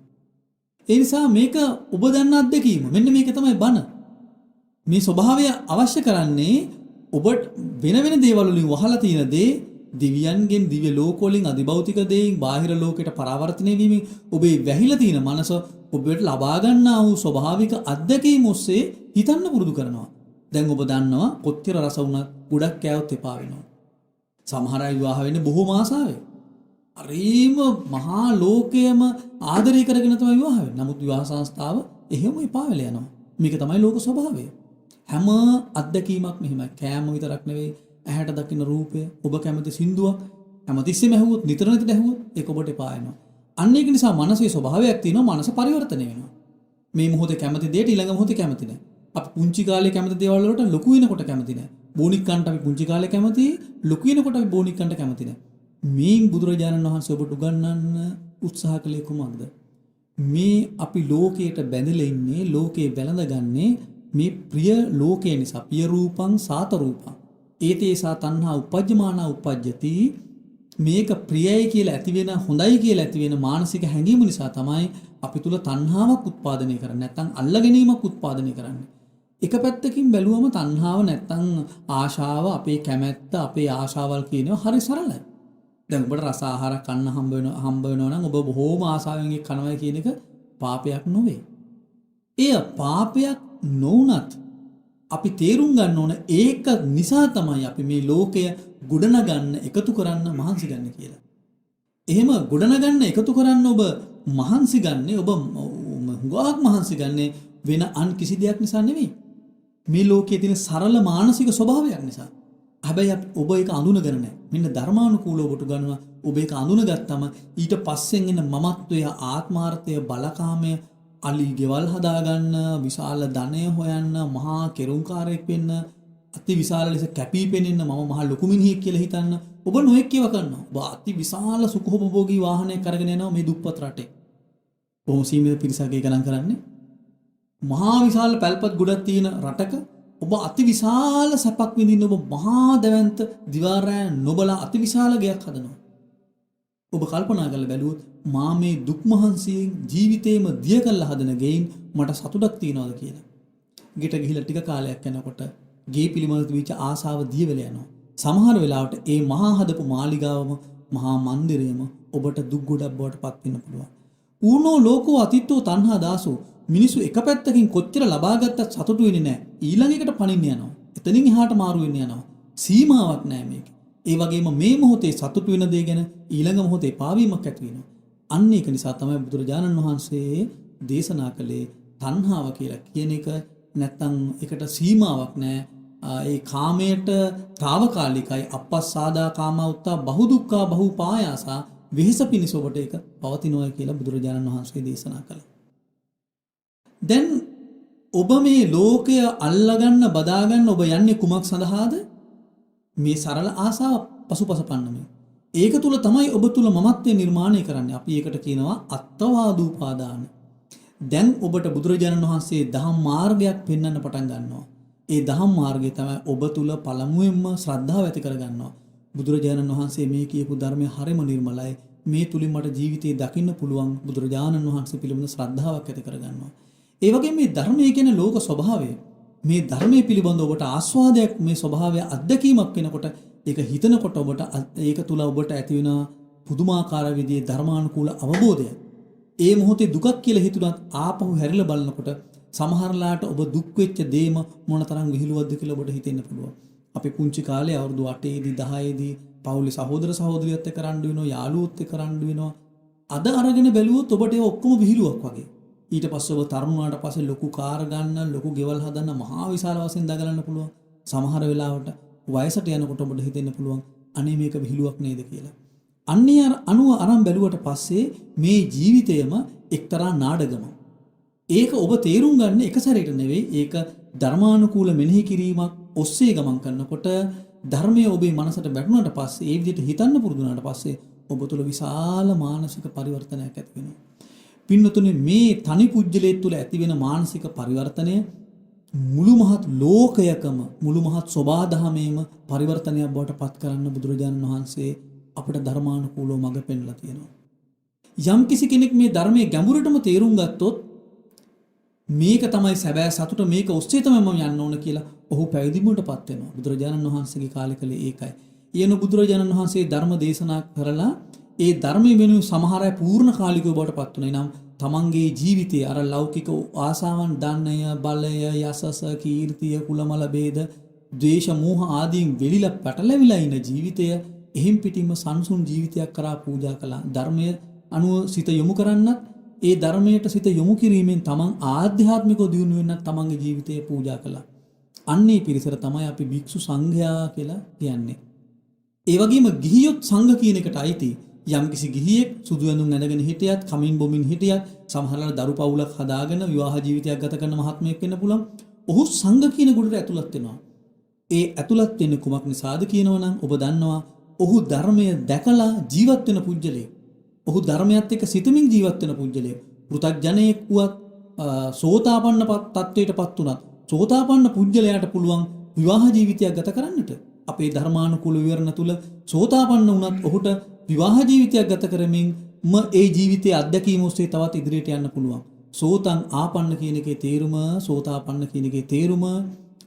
ඒ නිසා මේක ඔබ දන්න අත්දැකීම. මෙන්න මේක තමයි බණ. මේ ස්වභාවය අවශ්‍ය කරන්නේ ඔබට වෙන වෙන දේවල් වලින් වහලා තියෙන දේ, දිව්‍යයන්ගෙන්, දිව්‍ය ලෝක වලින්, අධිභෞතික දේයින්, බාහිර ලෝකයට පරාවර්තනය වීමෙන් ඔබේ වැහිලා තියෙන මනස ඔබට ලබා ගන්නා වූ ස්වභාවික අත්දැකීම් ඔස්සේ හිතන්න පුරුදු කරනවා. දැන් ඔබ දන්නවා කොච්චර රස වුණත් ගොඩක් කෑවොත් එපා වෙනවා. සමහර අය විවාහ වෙන්නේ බොහොම ආසාවෙන්. හරිම මහා ලෝකයම ආදරය කරගෙන තමයි විවාහ වෙන්නේ. නමුත් විවාහ සංස්ථාව එහෙම එපා වෙලා යනවා. මේක තමයි ලෝක ස්වභාවය. හැම අත්දැකීමක්ම එහෙමයි. කෑම විතරක් නෙවෙයි, ඇහැට දකින රූපය, ඔබ කැමති සින්දුවක් හැමතිස්සෙම ඇහුවොත්, නිතර නිතර ඇහුවොත් ඒක ඔබට එපා වෙනවා. අන්න ඒක නිසා මනසේ ස්වභාවයක් තියෙනවා, මනස පරිවර්තනය වෙනවා. මේ මොහොතේ කැමති දෙයට ඊළඟ මොහොතේ කැමති නෑ. අපි පුංචි කාලේ කැමති දේවල් වලට ලොකු වෙනකොට කැමති නෑ. බෝනික් කන්ට අපි පුංචි කාලේ කැමති, ලොකු වෙනකොට අපි බෝනික් කන්ට කැමති නෑ. මේ බුදුරජාණන් වහන්සේ ඔබට උගන්වන්න උත්සාහ කළේ කුමක්ද? මේ අපි ලෝකයට බැඳලා ඉන්නේ, ලෝකේ වැළඳගන්නේ මේ ප්‍රිය ලෝකය නිසා. පිය රූපං සාත රූපං. ඒතේසා තණ්හා උපජ්ජමානා උපජ්ජති. මේක ප්‍රියයි කියලා ඇති වෙන, හොඳයි කියලා ඇති වෙන මානසික හැඟීම නිසා තමයි අපි තුල තණ්හාවක් උත්පාදනය කරන්නේ. නැත්තම් අල්ල ගැනීමක් උත්පාදනය කරන්නේ. එක පැත්තකින් බැලුවම තණ්හාව නැත්තම් ආශාව, අපේ කැමැත්ත, අපේ ආශාවල් කියනවා හරි සරලයි. දැන් ඔබට රස ආහාර කන්න හම්බ වෙනවා නම් ඔබ බොහෝම ආසාවෙන් ඒක කනවා කියන එක පාපයක් නොවේ. එය පාපයක් නොවුනත් අපි තේරුම් ගන්න ඕන ඒක නිසා තමයි අපි මේ ලෝකය ගොඩනගන්න, එකතු කරන්න මහන්සි ගන්න කියලා. එහෙම ගොඩනගන්න, එකතු කරන්න ඔබ මහන්සි ගන්නේ, ඔබ හුඟක් මහන්සි ගන්නේ වෙන අන් කිසි දෙයක් නිසා නෙවෙයි. මේ ලෝකයේ තියෙන සරල මානසික ස්වභාවයක් නිසා. හැබැයි ඔබ ඒක අඳුනගෙන නැහැ. මෙන්න ධර්මානුකූලව ඔබට ගන්නවා. ඔබ ඒක අඳුනගත්තම ඊට පස්සෙන් එන මමත්වය, ආත්මාර්ථය, බලකාමය අලි ගෙවල් හදාගන්න, විශාල ධනය හොයන්න, මහා කෙරුම්කාරයෙක් වෙන්න, අති විශාල ලෙස කැපී පෙනෙන්න, මම මහා ලොකු මිනිහෙක් කියලා හිතන්න ඔබ නොයෙක් ඒවා කරනවා. ඔබ අති විශාල සුඛෝපභෝගී වාහනයක් අරගෙන යනවා මේ දුප්පත් රටේ. බොහොම සීමිත පිරිසක් ඒක නම් කරන්නේ. මහා විශාල පැල්පත් ගොඩක් තියෙන රටක ඔබ අති විශාල සැපක් විඳින්න ඔබ මහා දැවැන්ත දිවා රෑ නොබලා අති විශාල ගෙයක් හදනවා. ඔබ කල්පනා කරලා බැලුවොත් මා මේ දුක් මහන්සියෙන් ජීවිතේම දිය කරලා හදන ගෙයින් මට සතුටක් තියනවද කියලා. ගෙට ගිහිල්ලා ටික කාලයක් යනකොට ගේ පිළිබඳව තිබිච්ච ආසාව දිය වෙලා යනවා. සමහර වෙලාවට ඒ මහා හදපු මාලිගාවම මහා මන්දිරයම ඔබට දුක් ගොඩක් බවට පත් වෙන්න පුළුවන්. ඌනෝ ලෝකෝ අතිත්තෝ තණ්හා දාසෝ, මිනිස්සු එක පැත්තකින් කොච්චර ලබා ගත්තත් සතුටු වෙන්නේ නැහැ. ඊළඟ එකට පණින්න යනවා. එතනින් එහාට මාරු වෙන්න යනවා. සීමාවක් නැහැ මේක. ඒ වගේම මේ මොහොතේ සතුටු වෙන දේ ගැන ඊළඟ මොහොතේ පාවීමක් ඇති වෙනවා. අන්න ඒක නිසා තමයි බුදුරජාණන් වහන්සේ දේශනා කළේ තණ්හාව කියලා කියන එක නැත්තම් ඒකට සීමාවක් නැහැ. ඒ කාමයට තාවකාලිකයි. අපස්සාදා කාමවුත්තා බහුදුක්ඛා බහුපායාසා, වෙහෙස පිණිස ඔබට ඒක පවතිනවා කියලා බුදුරජාණන් වහන්සේ දේශනා කළා. දැන් ඔබ මේ ලෝකය අල්ලගන්න බදාගන්න ඔබ යන්නේ කුමක් සඳහාද? මේ සරල ආසාව පසුපස පන්නමින්. ඒක තුල තමයි ඔබ තුල මමත්වය නිර්මාණය කරන්නේ. අපි ඒකට කියනවා අත්තවාදූපාදාන. දැන් ඔබට බුදුරජාණන් වහන්සේ දහම් මාර්ගයක් පෙන්වන්න පටන් ගන්නවා. ඒ දහම් මාර්ගය තමයි ඔබ තුල පළමුවෙන්ම ශ්‍රද්ධාව ඇති කරගන්නවා. බුදුරජාණන් වහන්සේ මේ කියපු ධර්මය හරිම නිර්මලයි. මේ තුලින් මට ජීවිතේ දකින්න පුළුවන් බුදුරජාණන් වහන්සේ පිළිබඳ ශ්‍රද්ධාවක් ඇති කරගන්නවා. ඒ වගේම මේ ධර්මය කියන ලෝක ස්වභාවය, මේ ධර්මයේ පිළිබඳ ඔබට ආස්වාදයක්, මේ ස්වභාවය අත්දැකීමක් වෙනකොට, ඒක හිතනකොට ඔබට ඒක තුල ඔබට ඇති වෙන පුදුමාකාර විදිහේ ධර්මානුකූල අවබෝධය. ඒ මොහොතේ දුකක් කියලා හිතුණත් ආපහු හැරිලා බලනකොට සමහරලාට ඔබ දුක් වෙච්ච දේම මොනතරම් විහිළුවක්ද කියලා ඔබට හිතෙන්න පුළුවන්. අපි පුංචි කාලේ අවුරුදු 8 දී 10 දී පවුලේ සහෝදර සහෝදරියත් එක්ක රණ්ඩු වෙනවා, යාළුවොත් එක්ක රණ්ඩු වෙනවා. අද අරගෙන බැලුවොත් ඔබට ඒ ඔක්කොම විහිළුවක් වගේ. ඊට පස්සේ ඔබ තරුණ වුණාට පස්සේ ලොකු කාර් ගන්න, ලොකු ගෙවල් හදන්න මහා විශාල වශයෙන් දඟලන්න පුළුවන්. සමහර වෙලාවට වයසට යනකොට ඔබට හිතෙන්න පුළුවන් අනේ මේක විහිළුවක් නේද කියලා. අන්නේ අර අනුව අරන් බැලුවට පස්සේ මේ ජීවිතයම එක්තරා නාඩගමක්. ඒක ඔබ තේරුම් ගන්න එක සැරේට නෙවෙයි, ඒක ධර්මානුකූල මෙනෙහි කිරීමක් ඔස්සේ ගමන් කරනකොට ධර්මය ඔබේ මනසට වැටුණාට පස්සේ, ඒ විදිහට හිතන්න පුරුදු වුණාට පස්සේ ඔබ තුළ විශාල මානසික පරිවර්තනයක් ඇති වෙනවා. පින්නතුනේ, මේ තනි පුජ්‍යලයේ තුළ ඇති වෙන මානසික පරිවර්තනය මුළු මහත් ලෝකයකම, මුළු මහත් සෝබාදහමේම පරිවර්තනයක් බවට පත් කරන්න බුදුරජාණන් වහන්සේ අපට ධර්මානුකූලව මඟ පෙන්වලා තියෙනවා. යම් කිසි කෙනෙක් මේ ධර්මයේ ගැඹුරටම තේරුම් ගත්තොත් මේක තමයි සැබෑ සතුට, මේක ඔස්සේ තමයි මම යන්න ඕන කියලා ඔහු පැවිදිවීමටපත් වෙනවා. බුදුරජාණන් වහන්සේගේ කාලේ කළේ ඒකයි. ඊයන බුදුරජාණන් වහන්සේ ධර්ම දේශනා කරලා ඒ ධර්මයේ වෙනුවෙන් සමහර අය පූර්ණ කාලිකව බවට පත් වුණා. එනම් තමන්ගේ ජීවිතයේ අර ලෞකික ආසාවන්, ධනය, බලය, යසස, කීර්තිය, කුලමල භේද, ද්වේෂ, මෝහ ආදීන් වෙලිලා පැටලවිලා ඉන ජීවිතය එහෙම් පිටින්ම සංසුන් ජීවිතයක් කරා පූජා කළා. ධර්මය අනුව සිත යොමු කරන්නත්, ඒ ධර්මයට සිත යොමු කිරීමෙන් තමන් ආධ්‍යාත්මිකව දියුණු වෙන්නත් තමන්ගේ ජීවිතය පූජා කළා. අන්න ඒ පිරිසට තමයි අපි භික්ෂු සංඝයා කියලා කියන්නේ. ඒ වගේම ගිහියොත් සංඝ කියන එකට අයිති. යම්කිසි ගිහියෙක් සුදු ඇඳුම් ඇඳගෙන හිටියත්, කමින් බොමින් හිටියත්, සමහරවල් දරු පවුලක් හදාගෙන විවාහ ජීවිතයක් ගත කරන මහත්මයෙක් වෙන්න පුළුවන්. ඔහු සංඝ කියන ගුණයට ඇතුළත් වෙනවා. ඒ ඇතුළත් වෙන්නේ කුමක් නිසාද කියනවනම් ඔබ දන්නවා, ඔහු ධර්මය දැකලා ජීවත් වෙන පුජ්‍යලයෙක්. ඔහු ධර්මයත් එක්ක සිතමින් ජීවත් වෙන පුජ්‍යලයෙක්. පෘථග්ජනයෙක් වුවත්, සෝතාපන්න තත්වයටපත් වුණත්, සෝතාපන්න පුජ්‍යලයාට පුළුවන් විවාහ ජීවිතයක් ගත කරන්නට. අපේ ධර්මානුකූල විවරණ තුල සෝතාපන්න වුණත් ඔහුට විවාහ ජීවිතයක් ගත කරමින්ම ඒ ජීවිතයේ අත්දැකීම ඔස්සේ තවත් ඉදිරියට යන්න පුළුවන්. සෝතං ආපන්න කියන එකේ තේරුම, සෝතාපන්න කියන එකේ තේරුම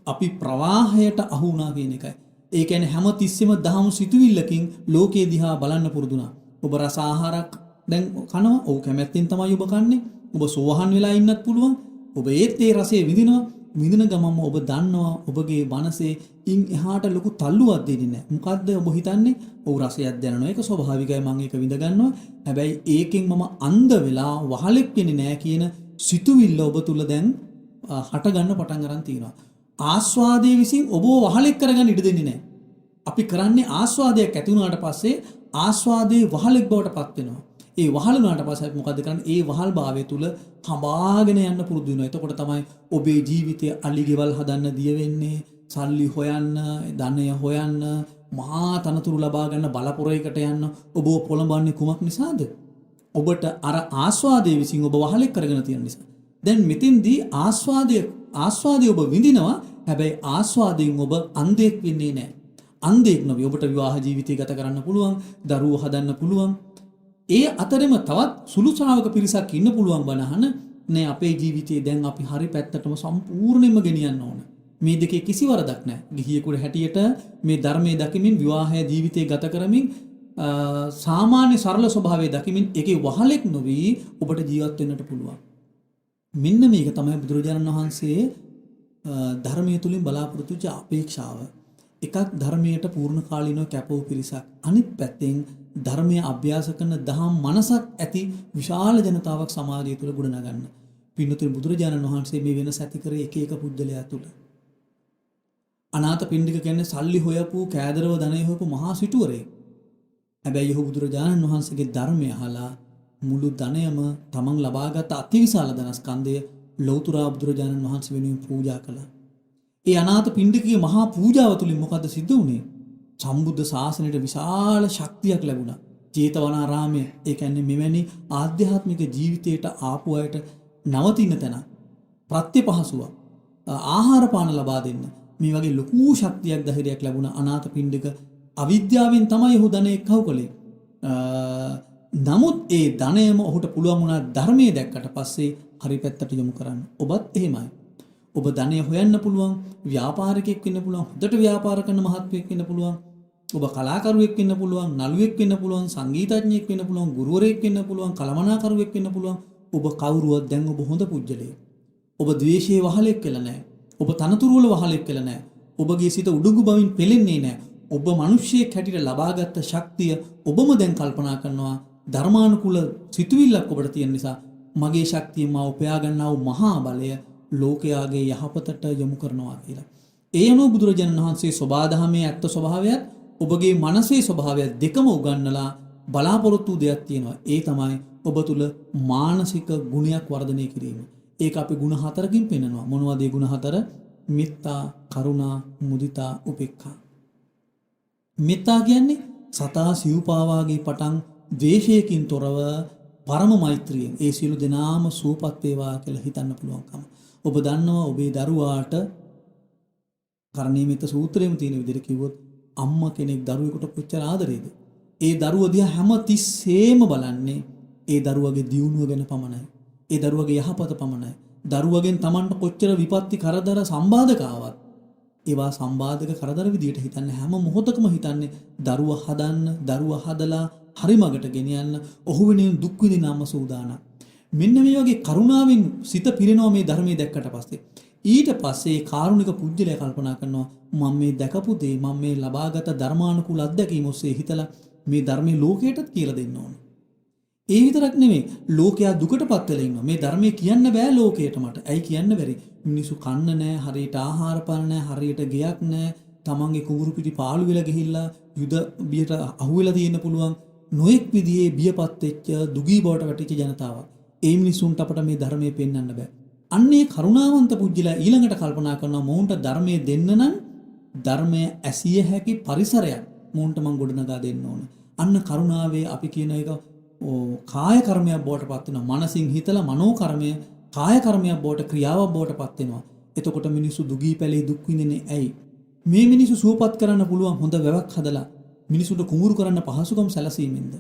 අපි ප්‍රවාහයට අහු වුණා කියන එකයි. ඒ කියන්නේ හැම තිස්සෙම දහම් සිතුවිල්ලකින් ලෝකයේ දිහා බලන්න පුරුදු වුණා. ඔබ රස ආහාරක් දැන් කනවා. ඔව්, කැමැත්තෙන් තමයි ඔබ කන්නේ. ඔබ සෝහන් වෙලා ඉන්නත් පුළුවන්. ඔබ ඒත් ඒ රසය විඳිනවා. විඳින ගමන්ම ඔබ දන්නවා ඔබගේ මනසේ ඉන් එහාට ලොකු තල්ලුවක් දෙන්නේ නැහැ. මොකද්ද ඔබ හිතන්නේ? ඔව්, රසයක් දැනෙනවා. ඒක ස්වභාවිකයි, මං ඒක විඳ ගන්නවා. හැබැයි ඒකෙන් මම අන්ධ වෙලා වහලෙක් වෙන්නේ නැහැ කියන සිතුවිල්ල ඔබ තුල දැන් හට ගන්න පටන් අරන් තියෙනවා. ආස්වාදයේ විසින් ඔබව වහලෙක් කරගන්න ඉඩ දෙන්නේ නැහැ. අපි කරන්නේ ආස්වාදයක් ඇති වුණාට පස්සේ ආස්වාදයේ වහලෙක් බවට පත් වෙනවා. ඒ වහල් වුණාට පස්සේ අපි මොකද කරන්නේ? ඒ වහල් භාවය තුල හඹාගෙන යන්න පුරුදු වෙනවා. එතකොට තමයි ඔබේ ජීවිතය අලි ගෙවල් හදන්න දිය වෙන්නේ, සල්ලි හොයන්න, ධනය හොයන්න, මහා තනතුරු ලබා ගන්න බලපොරයකට යන්න ඔබව පොළඹන්නේ කුමක් නිසාද? ඔබට අර ආස්වාදයේ විසින් ඔබ වහලෙක් කරගෙන තියෙන නිසා. දැන් මෙතෙන්දී ආස්වාදය ආස්වාදය ඔබ විඳිනවා. හැබැයි ආස්වාදයෙන් ඔබ අන්ධයෙක් වෙන්නේ නැහැ. අන්ධයෙක් නොවි ඔබට විවාහ ජීවිතය ගත කරන්න පුළුවන්, දරුවෝ හදන්න පුළුවන්. ඒ අතරෙම තවත් සුළු ශ්‍රාවක පිරිසක් ඉන්න පුළුවන් බණහන නෑ, අපේ ජීවිතේ දැන් අපි හරි පැත්තටම සම්පූර්ණයෙන්ම ගෙනියන්න ඕන. මේ දෙකේ කිසි වරදක් නෑ. ගිහියෙකුට හැටියට මේ ධර්මයේ දකිමින් විවාහය ජීවිතය ගත කරමින් සාමාන්‍ය සරල ස්වභාවය දකිමින් ඒකේ වහලෙක් නොවි ඔබට ජීවත් වෙන්නට පුළුවන්. මෙන්න මේක තමයි බුදුරජාණන් වහන්සේ ධර්මයේ තුලින් බලාපොරොත්තු වෙච්ච අපේක්ෂාව. එකක් ධර්මයට පූර්ණ කාලීනව කැප වූ පිරිසක්. අනිත් පැත්තෙන් ධර්මය අභ්‍යාස කරන දහම් මනසක් ඇති විශාල ජනතාවක් සමාජය තුළ ගොඩනගන්න. පින්නතුනි, බුදුරජාණන් වහන්සේ මේ වෙනස ඇති කරේ එක එක පුද්ගලයා තුළ. අනාථ පිණ්ඩික කියන්නේ සල්ලි හොයපු, කෑදරව ධනය හොයපු මහා සිටුවරයෙක්. හැබැයි ඔහු බුදුරජාණන් වහන්සේගේ ධර්මය අහලා මුළු ධනයම, තමන් ලබාගත් අතිවිශාල ධනස්කන්ධය ලෞතර බුදුරජාණන් වහන්සේ වෙනුවෙන් පූජා කළා. ඒ අනාථ පිණ්ඩිකගේ මහා පූජාව තුලින් මොකද්ද සිද්ධ වුණේ? සම්බුද්ධ ශාසනයට විශාල ශක්තියක් ලැබුණා. ජේතවනාරාමය, ඒ කියන්නේ මෙවැනි ආධ්‍යාත්මික ජීවිතයට ආපු අයට නවතින තැන, ප්‍රත්‍ය පහසුවක්, ආහාර පාන ලබා දෙන්න මේ වගේ ලොකු ශක්තියක් ධෛර්යයක් ලැබුණා. අනාථ පිණ්ඩික අවිද්‍යාවෙන් තමයි ඔහු ධනය එක්කව කළේ. නමුත් ඒ ධනයම ඔහුට පුළුවන් වුණා ධර්මයේ දැක්කට පස්සේ හරි පැත්තට යොමු කරන්න. ඔබත් එහෙමයි. ඔබ ධනය හොයන්න පුළුවන්, ව්‍යාපාරිකයෙක් වෙන්න පුළුවන්, හොඳට ව්‍යාපාර කරන මහත්මයෙක් වෙන්න පුළුවන්. ඔබ කලාකරුවෙක් වෙන්න පුළුවන්, නළුවෙක් වෙන්න පුළුවන්, සංගීතඥයෙක් වෙන්න පුළුවන්, ගුරුවරයෙක් වෙන්න පුළුවන්, කළමනාකරුවෙක් වෙන්න පුළුවන්. ඔබ කවුරුවත් දැන් ඔබ හොඳ පුජ්‍යලයෙක්. ඔබ ද්වේෂයේ වහලෙක් වෙලා නැහැ. ඔබ තනතුරු වල වහලෙක් වෙලා නැහැ. ඔබගේ සිත උඩඟු බවින් පෙලෙන්නේ නැහැ. ඔබ මිනිසියෙක් හැටියට ලබාගත් ශක්තිය ඔබම දැන් කල්පනා කරනවා, ධර්මානුකූල සිතුවිල්ලක් ඔබට තියෙන නිසා මගේ ශක්තිය මා උපයා ගන්නා වූ මහා බලය ලෝකයාගේ යහපතට යොමු කරනවා කියලා. ඒ අනුව බුදුරජාණන් වහන්සේ සෝබාදහමේ ඇත්ත ස්වභාවයත් ඔබගේ මනසේ ස්වභාවයත් දෙකම උගන්වලා බලාපොරොත්තු දෙයක් තියෙනවා. ඒ තමයි ඔබ තුල මානසික ගුණයක් වර්ධනය කිරීම. ඒක අපි ගුණ හතරකින් පෙන්නනවා. මොනවද ඒ ගුණ හතර? මෙත්තා, කරුණා, මුදිතා, උපේක්ඛා. මෙත්තා කියන්නේ සතා සිව්පාවාගේ පටන් ද්වේෂයකින් තොරව පරම මෛත්‍රියෙන් ඒ සියලු දෙනාම සුවපත් වේවා කියලා හිතන්න පුළුවන්කම. ඔබ දන්නවා, ඔබේ දරුවාට කරණීයමෙත්ත සූත්‍රයේම තියෙන විදිහට කිව්වොත් අම්මා කෙනෙක් දරුවෙකුට කොච්චර ආදරේද? ඒ දරුවා දිහා හැම තිස්සෙම බලන්නේ ඒ දරුවගේ දියුණුව ගැන පමණයි. ඒ දරුවගේ යහපත පමණයි. දරුවගෙන් තමන්ට කොච්චර විපත්ති කරදර සම්බාධක ආවත් ඒවා සම්බාධක කරදර විදියට හිතන්නේ, හැම මොහොතකම හිතන්නේ දරුවා හදන්න, දරුවා හදලා හරි මගට ගෙනියන්න, ඔහු වෙනුවෙන් දුක් විඳින අම්ම සූදානම්. මෙන්න මේ වගේ කරුණාවෙන් සිත පිරෙනවා මේ ධර්මයේ දැක්කට පස්සේ. ඊට පස්සේ ඒ කාරුණික පුජ්‍යලයා කල්පනා කරනවා, මම මේ දැකපු දේ, මම මේ ලබාගත් ධර්මානුකූල අත්දැකීම ඔස්සේ හිතලා මේ ධර්මයේ ලෝකයටත් කියලා දෙන්න ඕන. ඒ විතරක් නෙමෙයි, ලෝකයා දුකටපත් වෙලා ඉන්නවා. මේ ධර්මයේ කියන්න බෑ ලෝකයට මට. ඇයි කියන්න බැරි? මිනිස්සු කන්න නෑ, හරියට ආහාර පාන නෑ, හරියට ගෙයක් නෑ, තමන්ගේ කුඹුරු පිටි පාළු වෙලා ගිහිල්ලා යුද බියට අහු වෙලා තියෙන්න පුළුවන්. නොඑක් විදිහේ බියපත් වෙච්ච, දුගී බවට වැටිච්ච ජනතාවක්. ඒ මිනිස්සුන්ට අපට මේ ධර්මයේ පෙන්වන්න බෑ. අන්නේ කරුණාවන්ත පුජ්‍යලා ඊළඟට කල්පනා කරනවා, මොවුන්ට ධර්මයේ දෙන්න නම් ධර්මය ඇසිය හැකි පරිසරයක් මොවුන්ට මං ගොඩනගා දෙන්න ඕන. අන්න කරුණාවේ අපි කියන එක කාය කර්මයක් බවට පත් වෙනවා. මනසින් හිතලා මනෝ කර්මය කාය කර්මයක් බවට, ක්‍රියාවක් බවට පත් වෙනවා. එතකොට මිනිස්සු දුගී පැලේ දුක් විඳින්නේ ඇයි? මේ මිනිස්සු සුවපත් කරන්න පුළුවන් හොඳ වැවක් හදලා මිනිසුන්ට කුඹුරු කරන්න පහසුකම් සැලසීමෙන්ද?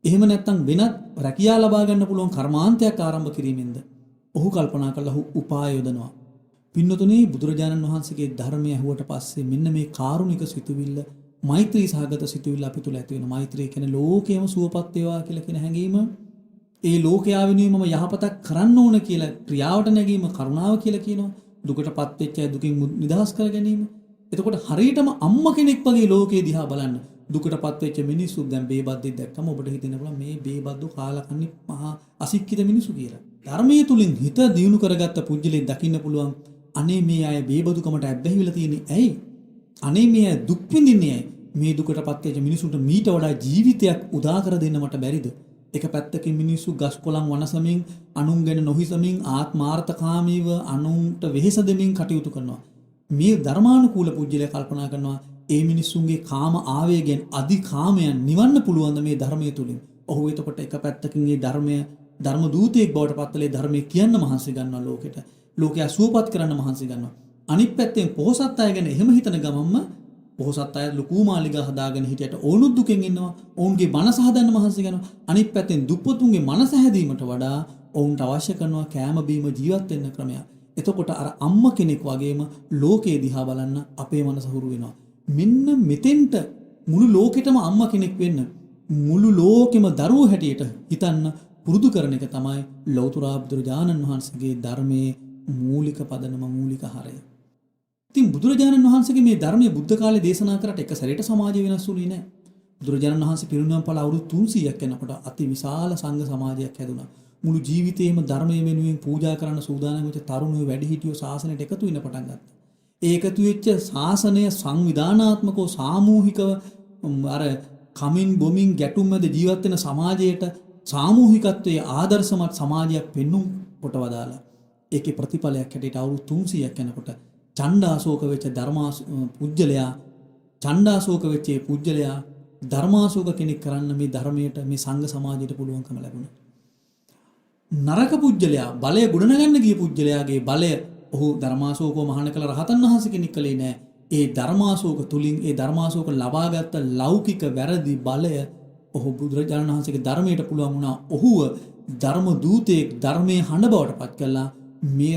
එහෙම නැත්නම් වෙනත් රැකියා ලබා ගන්න පුළුවන් කර්මාන්තයක් ආරම්භ කිරීමෙන්ද? ඔහු කල්පනා කරලා ඔහු උපාය යොදනවා. පින්නතුනේ, බුදුරජාණන් වහන්සේගේ ධර්මය ඇහුවට පස්සේ මෙන්න මේ කාරුණික සිතුවිල්ල, මෛත්‍රී සහගත සිතුවිල්ල අපි තුල ඇති වෙනවා. මෛත්‍රිය කියන්නේ ලෝකයම සුවපත් වේවා කියලා කියන හැඟීම. ඒ ලෝකයා වෙනුවෙන් මම යහපතක් කරන්න ඕන කියලා ක්‍රියාවට නැගීම කරුණාව කියලා කියනවා. දුකටපත් වෙච්ච අය දුකින් නිදහස් කර ගැනීම. එතකොට හරියටම අම්මා කෙනෙක් වගේ ලෝකේ දිහා බලන්න. දුකටපත් වෙච්ච මිනිස්සු, දැන් බේබද්දෙක් දැක්කම ඔබට හිතෙන්න පුළුවන් මේ බේබද්දු කාලා කන්නේ මහා අසික්කිත මිනිස්සු කියලා. ධර්මයේ තුලින් හිත දියුණු කරගත්ත පුජ්‍යලෙක් දකින්න පුළුවන්, අනේ මේ අය බේබදුකමට ඇබ්බැහි වෙලා තියෙන්නේ ඇයි? අනේ මේ අය දුක් විඳින්නේ ඇයි? මේ දුකටපත් වෙච්ච මිනිසුන්ට මීට වඩා ජීවිතයක් උදා කර දෙන්න මට බැරිද? එක පැත්තකින් මිනිස්සු ගස් කොළන් වනසමින්, අනුන් ගැන නොහිතමින්, ආත්මාර්ථකාමීව අනුන්ට වෙහෙස දෙමින් කටයුතු කරනවා. මේ ධර්මානුකූල පුජ්‍යලයා කල්පනා කරනවා ඒ මිනිස්සුන්ගේ කාම ආවේගයන්, අධි කාමයන් නිවන්න පුළුවන් මේ ධර්මය තුලින්. ඔහු එතකොට එක පැත්තකින් මේ ධර්මය ධර්ම දූතයෙක් බවට පත්වලා ධර්මය කියන්න මහන්සි ගන්නවා ලෝකෙට. ලෝකයා සුවපත් කරන්න මහන්සි ගන්නවා. අනිත් පැත්තෙන් පොහොසත් අය ගැන එහෙම හිතන ගමන්ම පොහොසත් අය ලොකු මාලිගා හදාගෙන හිටියට ඔවුනුත් දුකෙන් ඉන්නවා. ඔවුන්ගේ මනස හදන්න මහන්සි ගන්නවා. අනිත් පැත්තෙන් දුප්පතුන්ගේ මනස හැදීමට වඩා ඔවුන්ට අවශ්‍ය කරනවා කෑම බීම ජීවත් වෙන්න ක්‍රමයක්. එතකොට අර අම්මා කෙනෙක් වගේම ලෝකේ දිහා බලන්න අපේ මනස හුරු වෙනවා. මෙන්න මෙතෙන්ට මුළු ලෝකෙටම අම්මා කෙනෙක් වෙන්න, මුළු ලෝකෙම දරුවෝ හැටියට හිතන්න පුරුදු කරන එක තමයි ලෞතර බුදුරජාණන් වහන්සේගේ ධර්මයේ මූලික පදනම, මූලික හරය. ඉතින් බුදුරජාණන් වහන්සේගේ මේ ධර්මයේ බුද්ධ කාලේ දේශනා කරාට එක සැරේට සමාජය වෙනස් වුණේ නෑ. බුදුරජාණන් වහන්සේ පිරිනිවන් පාලා අවුරුදු 300ක් යනකොට අති විශාල සංඝ සමාජයක් හැදුනා. මුළු ජීවිතේම ධර්මයේ වෙනුවෙන් පූජා කරන්න සූදානම් වෙච්ච තරුණයෝ, වැඩිහිටියෝ ශාසනයට එකතු වෙන්න පටන් ගත්තා. ඒ එකතු වෙච්ච ශාසනය සංවිධානාත්මකව සාමූහිකව අර කමින් බොමින් ගැටුම් මැද ජීවත් වෙන සමාජයට සාමූහිකත්වයේ ආදර්ශමත් සමාජයක් පෙන්නුම් කොට වදාලා. ඒකේ ප්‍රතිඵලයක් හැටියට අවුරුදු 300ක් යනකොට චණ්ඩාශෝක වෙච්ච ධර්මා පුජ්‍යලයා, චණ්ඩාශෝක වෙච්ච ඒ පුජ්‍යලයා ධර්මාශෝක කෙනෙක් කරන්න මේ ධර්මයට, මේ සංඝ සමාජයට පුළුවන්කම ලැබුණා. නරක පුජ්‍යලයා, බලය ගොඩනගන්න ගිය පුජ්‍යලයාගේ බලය ඔහු ධර්මාශෝකව මහාන කළ රහතන් වහන්සේ කෙනෙක් කළේ නෑ. ඒ ධර්මාශෝක තුලින් ඒ ධර්මාශෝක ලබාගත් ලෞකික වැරදි බලය ඔහු බුදුරජාණන් වහන්සේගේ ධර්මයට පුළුවන් වුණා ඔහුව ධර්ම දූතයෙක්, ධර්මයේ හඬ බවට පත් කළා. මේ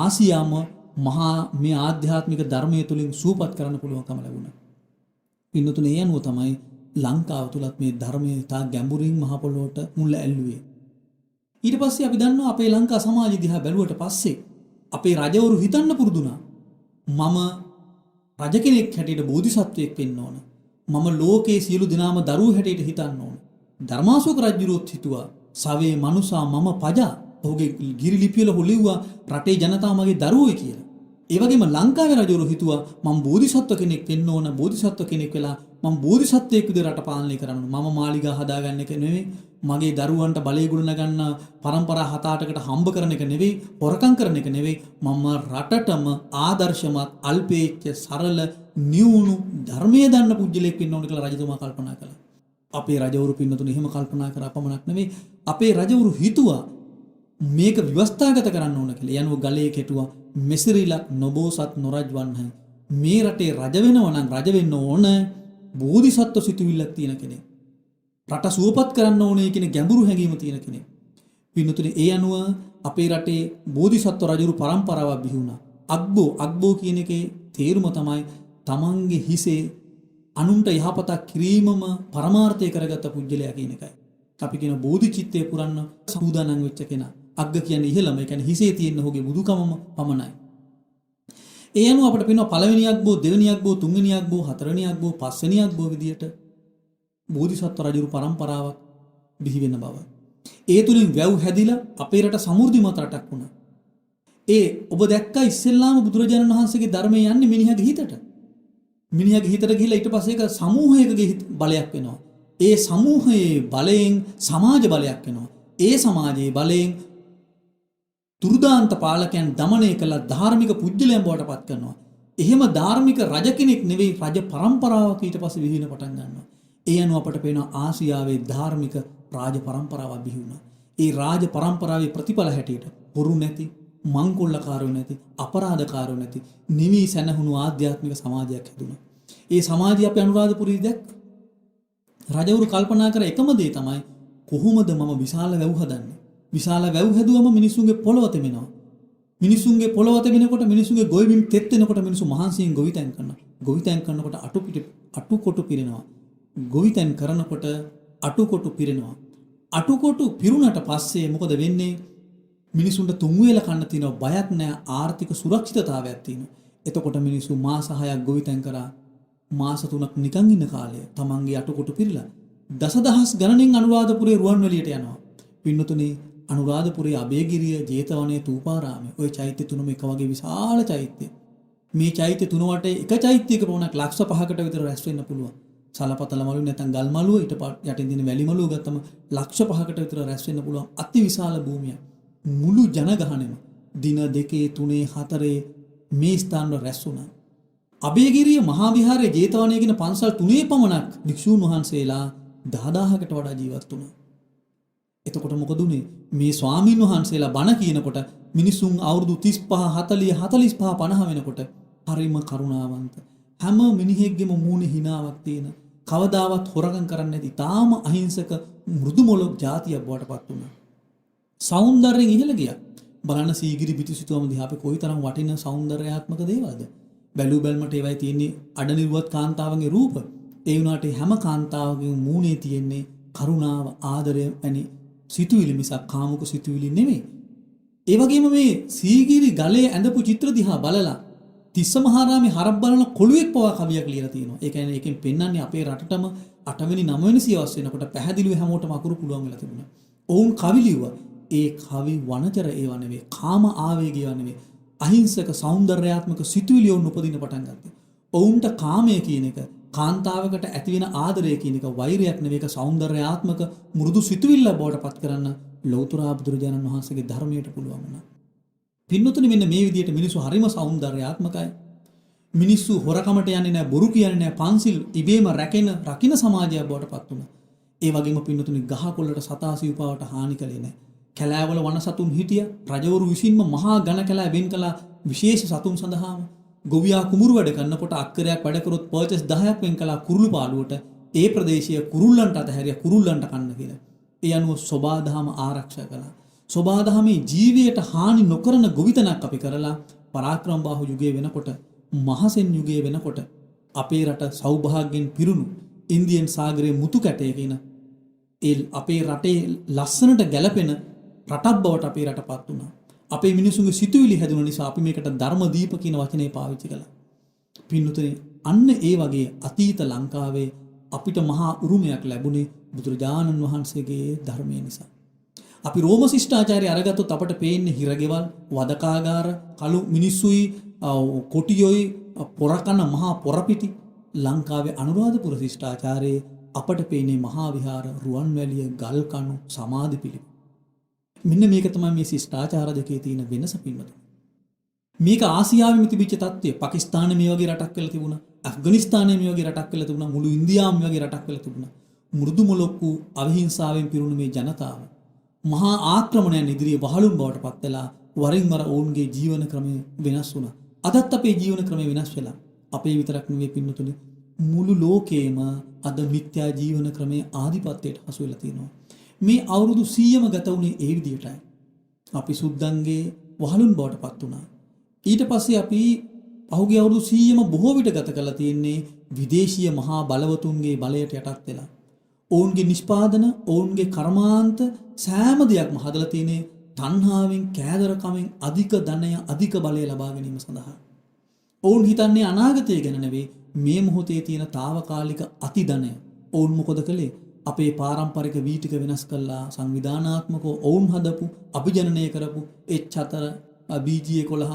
ආසියාම මහා මේ ආධ්‍යාත්මික ධර්මයේ තුලින් සුවපත් කරන්න පුළුවන්කම ලැබුණා. පින්නතුනේ, ඒ අනුව තමයි ලංකාව තුලත් මේ ධර්මයේ ඉතා ගැඹුරින් මහ පොළොවට මුල් ඇල්ලුවේ. ඊට පස්සේ අපි දන්නවා අපේ ලංකා සමාජය දිහා බැලුවට පස්සේ අපේ රජවරු හිතන්න පුරුදුනා. මම රජ කෙනෙක් හැටියට බෝධිසත්වයෙක් වෙන්න ඕන. මම ලෝකේ සියලු දෙනාම දරුවෝ හැටියට හිතන්න ඕන. ධර්මාශෝක රජුරුවත් හිතුවා සවේ මනුසා මම පජා. ඔහුගේ ගිරි ලිපිවල ඔහු ලිව්වා රටේ ජනතාව මගේ දරුවෝයි කියලා. ඒ වගේම ලංකාවේ රජවරු හිතුවා මම බෝධිසත්ව කෙනෙක් වෙන්න ඕන, බෝධිසත්ව කෙනෙක් වෙලා මම බෝධිසත්වයෙක් විදිහට රට පාලනය කරන්න ඕන. මම මාලිගා හදාගන්න එක නෙවෙයි, මගේ දරුවන්ට බලය ගොඩනගන්න පරම්පරා හත අටකට හම්බ කරන එක නෙවෙයි, හොරකම් කරන එක නෙවෙයි, මම රටටම ආදර්ශමත් අල්පේච්ඡ සරල නිවුණු ධර්මයේ දන්න පුජ්‍යලෙක් වෙන්න ඕන කියලා රජතුමා කල්පනා කළා. අපේ රජවරු පින්නතුනේ එහෙම කල්පනා කරා පමණක් නෙවෙයි, අපේ රජවරු හිතුවා මේක ව්‍යවස්ථාගත කරන්න ඕන කියලා. යනුව ගලේ කෙටුවා මෙසිරිලක් නොබෝසත් නොරජ වන්නයි. මේ රටේ රජ වෙනවා නම් රජ වෙන්න ඕන බෝධිසත්ව සිතුවිල්ලක් තියෙන කෙනෙක්. රට සුවපත් කරන්න ඕනේ කියන ගැඹුරු හැඟීම තියෙන කෙනෙක්. පින්නතුනේ, ඒ අනුව අපේ රටේ බෝධිසත්ව රජුරු පරම්පරාවක් බිහි වුණා. අග්බෝ, අග්බෝ කියන එකේ තේරුම තමයි තමන්ගේ හිසේ අනුන්ට යහපතක් කිරීමම පරමාර්ථය කරගත්ත පුජ්‍යලයා කියන එකයි. අපි කියන බෝධිචිත්තය පුරන්න සූදානම් වෙච්ච කෙනා. අග්ග කියන්නේ ඉහළම, ඒ කියන්නේ හිසේ තියෙන ඔහුගේ බුදුකමම පමණයි. ඒ අනුව අපට පේනවා පළවෙනි අග්බෝ, දෙවෙනි අග්බෝ, තුන්වෙනි අග්බෝ, හතරවෙනි අග්බෝ, පස්වෙනි අග්බෝ විදියට බෝධිසත්ව රජුරු පරම්පරාවක් බිහි වෙන බව. ඒ තුලින් වැව් හැදිලා අපේ රට සමෘද්ධිමත් රටක් වුණා. ඒ ඔබ දැක්කා ඉස්සෙල්ලාම බුදුරජාණන් වහන්සේගේ ධර්මය යන්නේ මිනිහාගේ හිතට. මිනිහාගේ හිතට ගිහිල්ලා ඊට පස්සේ ඒක සමූහයකගේ බලයක් වෙනවා. ඒ සමූහයේ බලයෙන් සමාජ බලයක් වෙනවා. ඒ සමාජයේ බලයෙන් දුර්දාන්ත පාලකයන් දමනය කළ ධාර්මික පුජ්‍යලයන් බවට පත් කරනවා. එහෙම ධාර්මික රජ කෙනෙක් නෙවෙයි, රජ පරම්පරාවක් ඊට පස්සේ බිහි වෙන පටන් ගන්නවා. ඒ අනුව අපට පේනවා ආසියාවේ ධාර්මික රාජ පරම්පරාවක් බිහි වුණා. ඒ රාජ පරම්පරාවේ ප්‍රතිඵල හැටියට හොරු නැති, මංකොල්ලකාරයෝ නැති, අපරාධකාරයෝ නැති, නිවි සැනහුණු ආධ්‍යාත්මික සමාජයක් හැදුණා. ඒ සමාජය අපි අනුරාධපුරයේ දැක්ක. රජවරු කල්පනා කර එකම දේ තමයි කොහොමද මම විශාල වැව් හදන්නේ? විශාල වැව් හැදුවම මිනිස්සුන්ගේ පොළව තෙමෙනවා. මිනිස්සුන්ගේ පොළව තෙමෙනකොට, මිනිස්සුන්ගේ ගොවිබිම් තෙත් වෙනකොට මිනිස්සු මහන්සියෙන් ගොවිතැන් කරනවා. ගොවිතැන් කරනකොට අටු පිට අටු කොටු පිරෙනවා. ගොවිතැන් කරනකොට අටු කොටු පිරෙනවා. අටු කොටු පිරුණට පස්සේ මොකද වෙන්නේ? මිනිසුන්ට තුන් වේල කන්න තියෙනවා, බයක් නෑ, ආර්ථික සුරක්ෂිතතාවයක් තියෙනවා. එතකොට මිනිස්සු මාස 6ක් ගොවිතැන් කරා, මාස 3ක් නිකන් ඉන්න කාලය තමන්ගේ අටු කොටු පිරিলা දසදහස් ගණනින් අනුරාධපුරේ රුවන්වැලියට යනවා. පින්නතුනේ, අනුරාධපුරේ අබේගිරිය, ජේතවනයේ, තූපාරාමයේ ඔය චෛත්‍ය තුනම එක වගේ විශාල චෛත්‍ය. මේ චෛත්‍ය තුන වටේ එක චෛත්‍යයක පමණක් ලක්ෂ 5කට විතර රැස් වෙන්න පුළුවන්. සලපතල මළුව නැත්නම් ගල් මළුව ඊට යටින් තියෙන වැලි මළුව ගත්තම ලක්ෂ 5කට විතර රැස් වෙන්න පුළුවන් අතිවිශාල භූමියක්. මුළු ජනගහනයම දින 2 3 4 මේ ස්ථානවල රැස් වුණා. අභයගිරිය මහා විහාරයේ ජේතවනයේ කියන පන්සල් 3 පමණක් භික්ෂූන් වහන්සේලා 10,000කට වඩා ජීවත් වුණා. එතකොට මොකද උනේ? මේ ස්වාමීන් වහන්සේලා බණ කියනකොට මිනිසුන් අවුරුදු 35 40 45 50 වෙනකොට හරිම කරුණාවන්ත. හැම මිනිහෙක්ගේම මූණේ හිනාවක් තියෙන, කවදාවත් හොරකම් කරන්නේ නැති තාම අහිංසක මෘදු මොලොක් ජාතියක් බවට පත් වුණා. සෞන්දර්යයෙන් ඉහළ ගියා. බලන්න සීගිරි බිතුසිතුවම දිහා අපි කොයිතරම් වටින සෞන්දර්යාත්මක දේවල්ද. බැලූ බැල්මට ඒවයි තියෙන්නේ අඩනිරුවත් කාන්තාවන්ගේ රූප. ඒ වුණාට හැම කාන්තාවකගේ මූණේ තියෙන්නේ කරුණාව, ආදරය වැනි සිතුවිලි මිසක් කාමුක සිතුවිලි නෙමෙයි. ඒ වගේම මේ සීගිරි ගලේ ඇඳපු චිත්‍ර දිහා බලලා තිස්ස මහරාමේ හරක් බලන කොළුවෙක් පවා කවියක් ලියලා තියෙනවා. ඒ කියන්නේ ඒකෙන් පෙන්වන්නේ අපේ රටටම 8වෙනි 9වෙනි සියවස් වෙනකොට පැහැදිලිව හැමෝටම අකුරු පුළුවන් වෙලා තිබුණා. ඔවුන් කවි ලිව්වා. ඒ කවි වනචර ඒවා නෙවෙයි, කාම ආවේග ඒවා නෙවෙයි. අහිංසක සෞන්දර්යාත්මක සිතුවිලි ඔවුන් උපදින්න පටන් ගත්තා. ඔවුන්ට කාමය කියන එක, කාන්තාවකට ඇති වෙන ආදරය කියන එක වෛරයක් නෙවෙයි, ඒක සෞන්දර්යාත්මක මෘදු සිතුවිල්ල බවට පත් කරන්න ලෞතර බුදුරජාණන් වහන්සේගේ ධර්මයට පුළුවන් වුණා. පින්නතුනි, මෙන්න මේ විදිහට මිනිස්සු හරිම සෞන්දර්යාත්මකයි. මිනිස්සු හොරකමට යන්නේ නැහැ, බොරු කියන්නේ නැහැ, පන්සිල් ඉබේම රැකෙන රකින්න සමාජයක් බවට පත් වුණා. ඒ වගේම පින්නතුනි, ගහ කොළට සතා සිව්පාවට හානි කළේ නැහැ. කැලෑවල වන සතුන් හිටියා. රජවරු විසින්ම මහා ඝන කැලෑ වෙන් කළා විශේෂ සතුන් සඳහාම. ගොවියා කුඹුරු වැඩ කරනකොට අක්කරයක් වැඩ කරොත් පර්චස් 10ක් වෙන් කළා කුරුළු පාළුවට. ඒ ප්‍රදේශය කුරුල්ලන්ට අතහැරියා කුරුල්ලන්ට කන්න කියලා. ඒ අනුව සෝබාදහම ආරක්ෂා කළා. සෝබාදහමේ ජීවියට හානි නොකරන ගොවිතැනක් අපි කරලා පරාක්‍රමබාහු යුගයේ වෙනකොට, මහසෙන් යුගයේ වෙනකොට අපේ රට සෞභාග්‍යයෙන් පිරුණු ඉන්දියන් සාගරයේ මුතු කැටය කියන ඒ අපේ රටේ ලස්සනට ගැලපෙන රටක් බවට අපේ රටපත් වුණා. අපේ මිනිසුන්ගේ සිතුවිලි හැදුන නිසා අපි මේකට ධර්මදීප කියන වචනේ පාවිච්චි කළා. පින්නතුනි, අන්න ඒ වගේ අතීත ලංකාවේ අපිට මහා උරුමයක් ලැබුණේ බුදුරජාණන් වහන්සේගේ ධර්මය නිසා. අපි රෝම ශිෂ්ටාචාරය අරගත්තොත් අපට පේන්නේ හිරගෙවල්, වදකාගාර, කළු මිනිස්සුයි, කොටියොයි, පොරකන මහා පොරපිටි. ලංකාවේ අනුරාධපුර ශිෂ්ටාචාරයේ අපට පේන්නේ මහා විහාර, රුවන්වැලිය, ගල්කණු, සමාධි පිළිම. මෙන්න මේක තමයි මේ ශිෂ්ටාචාර දෙකේ තියෙන වෙනස පින්වතුනි. මේක ආසියාවෙම තිබිච්ච තත්ත්වය. පාකිස්තානයේ මේ වගේ රටක් වෙලා තිබුණා. ඇෆ්ගනිස්තානයේ මේ වගේ රටක් වෙලා තිබුණා. මුළු ඉන්දියාවම මේ වගේ රටක් වෙලා තිබුණා. මෘදු මොලොක්කු අවිහිංසාවෙන් පිරුණු මේ ජනතාව මහා ආක්‍රමණයන් ඉදිරියේ වහලුන් බවට පත් වෙලා වරින් වර ඔවුන්ගේ ජීවන ක්‍රමය වෙනස් වුණා. අදත් අපේ ජීවන ක්‍රමය වෙනස් වෙලා. අපේ විතරක් නෙවෙයි පින්නතුනි, මුළු ලෝකේම අද මිත්‍යා ජීවන ක්‍රමයේ ආධිපත්‍යයට හසු වෙලා තියෙනවා. මේ අවුරුදු 100ම ගත වුණේ ඒ විදිහටයි. අපි සුද්දන්ගේ වහලුන් බවට පත් වුණා. ඊට පස්සේ අපි පහුගිය අවුරුදු 100ම බොහෝ විට ගත කරලා තියෙන්නේ විදේශීය මහා බලවතුන්ගේ බලයට යටත් වෙලා. ඔවුන්ගේ නිෂ්පාදන, ඔවුන්ගේ කර්මාන්ත සෑම දෙයක්ම හදලා තියෙන්නේ තණ්හාවෙන්, කෑදරකමෙන් අධික ධනය, අධික බලය ලබා ගැනීම සඳහා. ඔවුන් හිතන්නේ අනාගතය ගැන නෙවෙයි, මේ මොහොතේ තියෙන තාවකාලික අති ධනය. ඔවුන් මොකද කළේ? අපේ පාරම්පරික වී ටික වෙනස් කළා, සංවිධානාත්මකව ඔවුන් හදපු, අභිජනනය කරපු H4, BG11,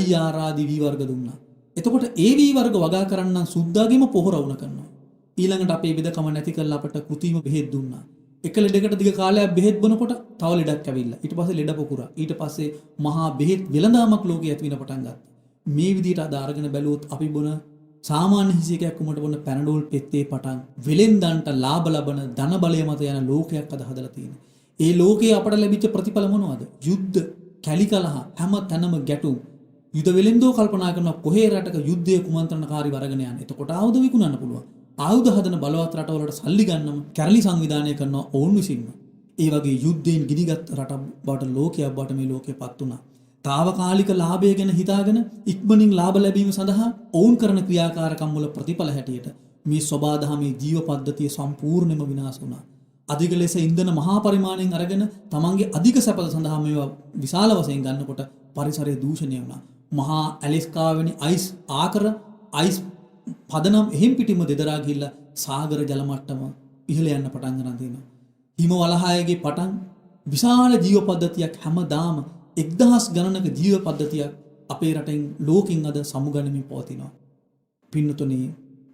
IR ආදී වී වර්ග දුන්නා. එතකොට ඒ වී වර්ග වගා කරන්න සුද්දාගේම පොහොර වුණ කරනවා. ඊළඟට අපේ වෙදකම නැති කරලා අපට කෘතිම බෙහෙත් දුන්නා. එක ලෙඩකට දිග කාලයක් බෙහෙත් බොනකොට තව ලෙඩක් ඇවිල්ලා. ඊට පස්සේ ලෙඩ පොකුරා. ඊට පස්සේ මහා බෙහෙත් වෙළඳාමක් ලෝකේ ඇති වෙන පටන් ගත්තා. මේ විදිහට අද අරගෙන බැලුවොත් අපි බොන සාමාන්‍ය හිසේකයක් උමට බොන පැනඩෝල් පෙත්තේ පටන් වෙලෙන්දන්ට ලාභ ලබන ධන බලය මත යන ලෝකයක් අද හදලා තියෙනවා. ඒ ලෝකයේ අපට ලැබිච්ච ප්‍රතිඵල මොනවද? යුද්ධ, කැලි කලහ, හැම තැනම ගැටුම්. යුද වෙලෙන්දෝ කල්පනා කරනවා කොහේ රටක යුද්ධය කුමන්ත්‍රණකාරී වරගෙන යන්නේ. එතකොට ආයුධ විකුණන්න පුළුවන්. ආයුධ හදන බලවත් රටවලට සල්ලි ගන්නම කැරලි සංවිධානය කරනවා ඔවුන් විසින්ම. ඒ වගේ යුද්ධයෙන් ගිනිගත් රටක් බවට, ලෝකයක් බවට මේ ලෝකය පත් වුණා. තාවකාලික ලාභය ගැන හිතාගෙන ඉක්මනින් ලාභ ලැබීම සඳහා ඔවුන් කරන ක්‍රියාකාරකම් වල ප්‍රතිඵල හැටියට මේ සෝබාදහමේ ජීව පද්ධතිය සම්පූර්ණයෙන්ම විනාශ වුණා. අධික ලෙස ඉන්ධන මහා පරිමාණයෙන් අරගෙන තමන්ගේ අධික සැපත සඳහා මේවා විශාල වශයෙන් ගන්නකොට පරිසරය දූෂණය වුණා. මහා ඇලෙස්කා වැනි අයිස් ආකර, අයිස් පදනම් එහෙම් පිටින්ම දෙදරා ගිහිල්ලා සාගර ජල මට්ටම ඉහළ යන්න පටන් ගන්න තියෙනවා. හිම වලහායගේ පටන් විශාල ජීව පද්ධතියක්, හැමදාම 1000 ගණනක ජීව පද්ධතියක් අපේ රටෙන් ලෝකෙන් අද සමුගනිමින් පවතිනවා. පින්නතුනි,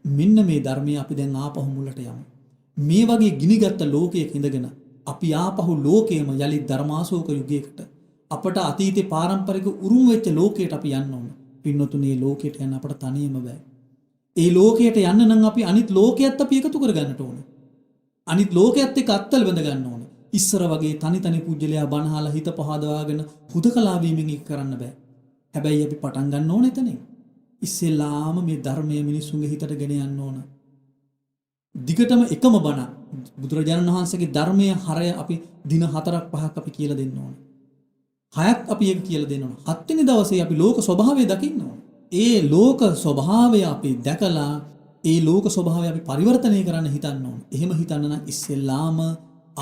මෙන්න මේ ධර්මය අපි දැන් ආපහු මුලට යමු. මේ වගේ ගිනිගත්ත ලෝකයක ඉඳගෙන අපි ආපහු ලෝකයම යලි ධර්මාශෝක යුගයකට අපට අතීතේ පාරම්පරික උරුම වෙච්ච ලෝකයට අපි යන්න ඕන. පින්වතුනි, මේ ලෝකයට යන්න අපට තනියම බෑ. ඒ ලෝකයට යන්න නම් අපි අනිත් ලෝකයත් අපි එකතු කරගන්නට ඕන. අනිත් ලෝකයත් එක්ක අත්තල් බඳ ගන්න ඕන. ඉස්සර වගේ තනි තනි පුජ්‍යලයා බණහලා හිත පහදවාගෙන හුදකලා වීමෙන් ඒක කරන්න බෑ. හැබැයි අපි පටන් ගන්න ඕන එතනින්. ඉස්සෙල්ලාම මේ ධර්මය මිනිස්සුන්ගේ හිතට ගෙන යන්න ඕන. දිගටම එකම බණ බුදුරජාණන් වහන්සේගේ ධර්මයේ හරය අපි දින 4ක් 5ක් අපි කියලා දෙන්න ඕන. 6ක් අපි ඒක කියලා දෙන්න ඕන. 7 වෙනි දවසේ අපි ලෝක ස්වභාවය දකින්න ඕන. ඒ ලෝක ස්වභාවය අපි දැකලා ඒ ලෝක ස්වභාවය අපි පරිවර්තනය කරන්න හිතන්න ඕන. එහෙම හිතන්න නම් ඉස්සෙල්ලාම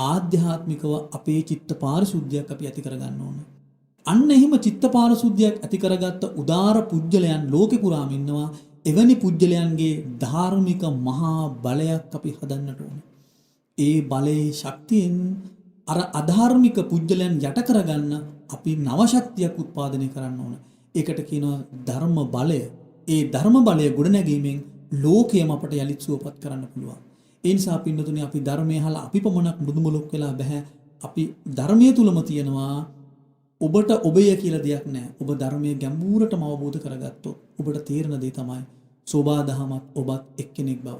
ආධ්‍යාත්මිකව අපේ චිත්ත පාරිශුද්ධියක් අපි ඇති කරගන්න ඕන. අන්න එහෙම චිත්ත පාරිශුද්ධියක් ඇති කරගත්ත උදාර පුජ්‍යලයන් ලෝකෙ පුරාම ඉන්නවා. එවැනි පුජ්‍යලයන්ගේ ධාර්මික මහා බලයක් අපි හදන්නට ඕන. ඒ බලයේ ශක්තියෙන් අර අධාර්මික පුජ්‍යලයන් යට කරගන්න අපි නව ශක්තියක් උත්පාදනය කරන්න ඕන. ඒකට කියනවා ධර්ම බලය. ඒ ධර්ම බලය ගොඩනැගීමෙන් ලෝකයම අපට යලිත් සුවපත් කරන්න පුළුවන්. ඒ නිසා පින්නතුනි, අපි ධර්මය අහලා අපි පමණක් මෘදුමලොක් වෙලා බෑ. අපි ධර්මයේ තුලම තියෙනවා ඔබට ඔබය කියලා දෙයක් නෑ. ඔබ ධර්මයේ ගැඹුරටම අවබෝධ කරගත්තොත් ඔබට තේරෙන දේ තමයි සෝබා දහමත් ඔබත් එක්කෙනෙක් බව.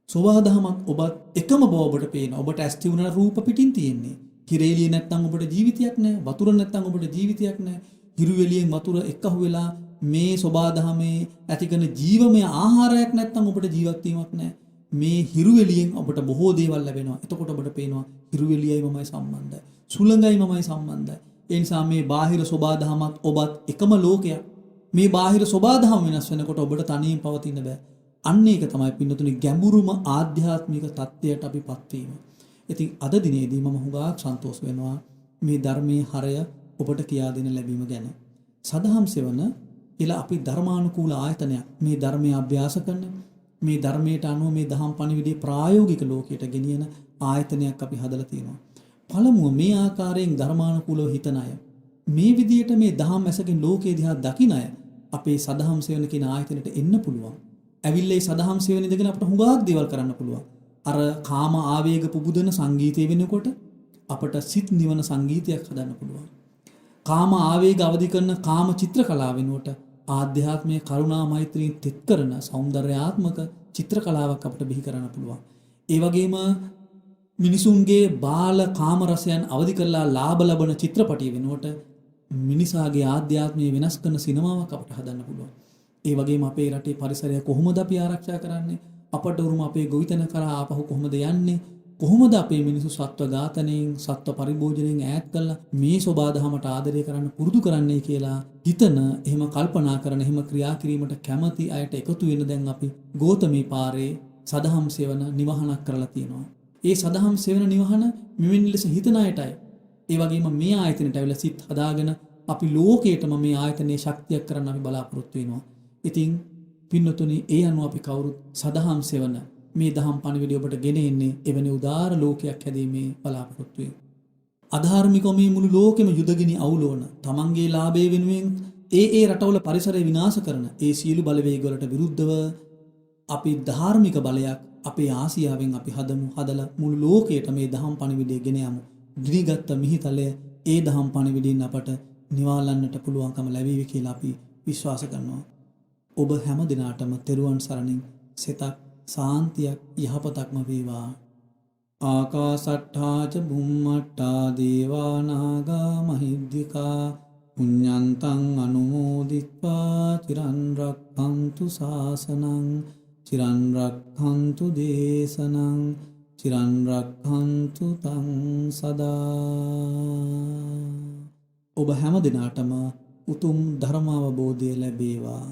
සෝබා දහමත් ඔබත් එකම බව ඔබට පේනවා. ඔබට ඇස් තිබුණා රූප පිටින් තියෙන්නේ. හිරේලිය නැත්තම් ඔබට ජීවිතයක් නෑ. වතුර නැත්තම් ඔබට ජීවිතයක් නෑ. හිරු එළියෙන් වතුර එක්කහු වෙලා මේ සෝබා දහමේ ඇති කරන ජීවමය ආහාරයක් නැත්තම් ඔබට ජීවත් වීමක් නෑ. මේ හිරු එළියෙන් ඔබට බොහෝ දේවල් ලැබෙනවා. එතකොට ඔබට පේනවා හිරු එළියයි මමයි සම්බන්ධයි. සුළඟයි මමයි සම්බන්ධයි. ඒ නිසා මේ බාහිර සෝබා දහමත් ඔබත් එකම ලෝකයක්. මේ බාහිර සෝබා දහම වෙනස් වෙනකොට ඔබට තනියෙන් පවතින්න බෑ. අන්න ඒක තමයි පින්නතුනි ගැඹුරුම ආධ්‍යාත්මික තත්ත්වයට අපි පත්වීම. ඉතින් අද දිනේදී මම හුඟක් සන්තෝෂ වෙනවා මේ ධර්මයේ හරය ඔබට කියා දෙන ලැබීම ගැන. සදහම් සෙවණ කියලා අපි ධර්මානුකූල ආයතනයක් මේ ධර්මය අභ්‍යාස කරන, මේ ධර්මයට අනුව මේ දහම් පණිවිඩය ප්‍රායෝගික ලෝකයට ගෙනියන ආයතනයක් අපි හදලා තියෙනවා. පළමුව මේ ආකාරයෙන් ධර්මානුකූලව හිතන අය, මේ විදියට මේ දහම් ඇසකින් ලෝකයේ දිහා දකින අය අපේ සදහම් සෙවණ කියන ආයතනයට එන්න පුළුවන්. ඇවිල්ලා ඒ සදහම් සෙවණ ඉඳගෙන අපිට හුඟක් දේවල් කරන්න පුළුවන්. අර කාම ආවේග පුබුදන සංගීතය වෙනකොට අපට සිත් නිවන සංගීතයක් හදන්න පුළුවන්. කාම ආවේග අවදි කරන කාම චිත්‍ර කලාව වෙනුවට ආධ්‍යාත්මීය කරුණා මෛත්‍රියෙන් තෙත් කරන සෞන්දර්යාත්මක චිත්‍ර කලාවක් අපිට බිහි කරන්න පුළුවන්. ඒ වගේම මිනිසුන්ගේ බාල කාම රසයන් අවදි කරලා ලාභ ලබන චිත්‍රපටිය වෙනුවට මිනිසාගේ ආධ්‍යාත්මය වෙනස් කරන සිනමාවක් අපිට හදන්න පුළුවන්. ඒ වගේම අපේ රටේ පරිසරය කොහොමද අපි ආරක්ෂා කරන්නේ? අපට උරුම අපේ ගොවිතැන කරා ආපහු කොහොමද යන්නේ? කොහොමද අපේ මිනිස්සු සත්ව ඝාතනයෙන්, සත්ව පරිභෝජනයෙන් ඈත් කරලා මේ සෝබා දහමට ආදරය කරන්න පුරුදු කරන්නේ කියලා හිතන, එහෙම කල්පනා කරන, එහෙම ක්‍රියා කිරීමට කැමති අයට එකතු වෙන දැන් අපි ගෝතමී පාරේ සදහම් සෙවණ නිවහනක් කරලා තියෙනවා. ඒ සදහම් සෙවණ නිවහන මෙවැනි ලෙස හිතන අයටයි. ඒ වගේම මේ ආයතනයට ඇවිල්ලා සිත් හදාගෙන අපි ලෝකයටම මේ ආයතනයේ ශක්තියක් කරන්න අපි බලාපොරොත්තු වෙනවා. ඉතින් පින්නතුනි, ඒ අනුව අපි කවුරුත් සදහම් සෙවණ මේ දහම් පණිවිඩය ඔබට ගෙන එන්නේ එවැනි උදාර ලෝකයක් හැදීමේ බලාපොරොත්තුවෙන්. අධාර්මිකව මේ මුළු ලෝකෙම යුදගිනි අවුලවන, තමන්ගේ ලාභය වෙනුවෙන් ඒ ඒ රටවල පරිසරය විනාශ කරන ඒ සියලු බලවේගවලට විරුද්ධව අපි ධාර්මික බලයක් අපේ ආසියාවෙන් අපි හදමු. හදලා මුළු ලෝකයට මේ දහම් පණිවිඩය ගෙන යමු. ගිනිගත්ත මිහිතලය ඒ දහම් පණිවිඩයෙන් අපට නිවාලන්නට පුළුවන්කම ලැබේවි කියලා අපි විශ්වාස කරනවා. ඔබ හැම දිනාටම තෙරුවන් සරණින් සිතක් සාන්තියක් යහපතක්ම වේවා. ආකාසට්ඨා ච බුම්මට්ඨා දේවා නාග මහිද්దికා පුඤ්ඤන්තං අනුමෝදිත්වා චිරන් රක්ඛන්තු ශාසනං චිරන් රක්ඛන්තු දේශනං චිරන් රක්ඛන්තු තං සදා. ඔබ හැම දිනාටම උතුම් ධර්මාවබෝධය ලැබේවා.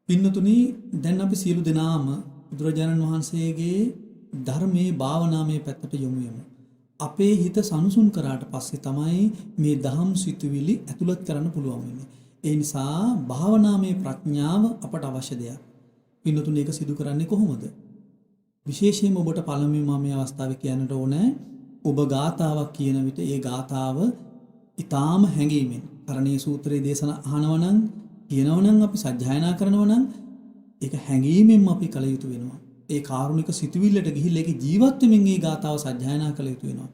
පින්නතුනි, දැන් අපි සියලු දෙනාම බුදුරජාණන් වහන්සේගේ ධර්මයේ භාවනාමය පැත්තට යොමු වෙමු. අපේ හිත සනුසුන් කරාට පස්සේ තමයි මේ දහම් සිතුවිලි ඇතුළත් කරන්න පුළුවන් වෙන්නේ. ඒ නිසා භාවනාමය ප්‍රඥාව අපට අවශ්‍ය දෙයක්. පින්නතුනි, ඒක සිදු කරන්නේ කොහොමද? විශේෂයෙන්ම ඔබට පළමුවෙන්ම මම මේ අවස්ථාවේ කියන්නට ඕනේ, ඔබ ගාථාවක් කියන විට ඒ ගාථාව ඊටාම හැඟීමෙන් කරණීය සූත්‍රයේ දේශන අහනවා නම්, කියනවා නම්, අපි සජ්ජායනා කරනවා නම් ඒක හැඟීමෙන්ම අපි කළ යුතු වෙනවා. ඒ කාරුණික සිතුවිල්ලට ගිහිල්ලා ඒකේ ජීවත් වෙමින් ඒ ගාථාව සජ්ජායනා කළ යුතු වෙනවා.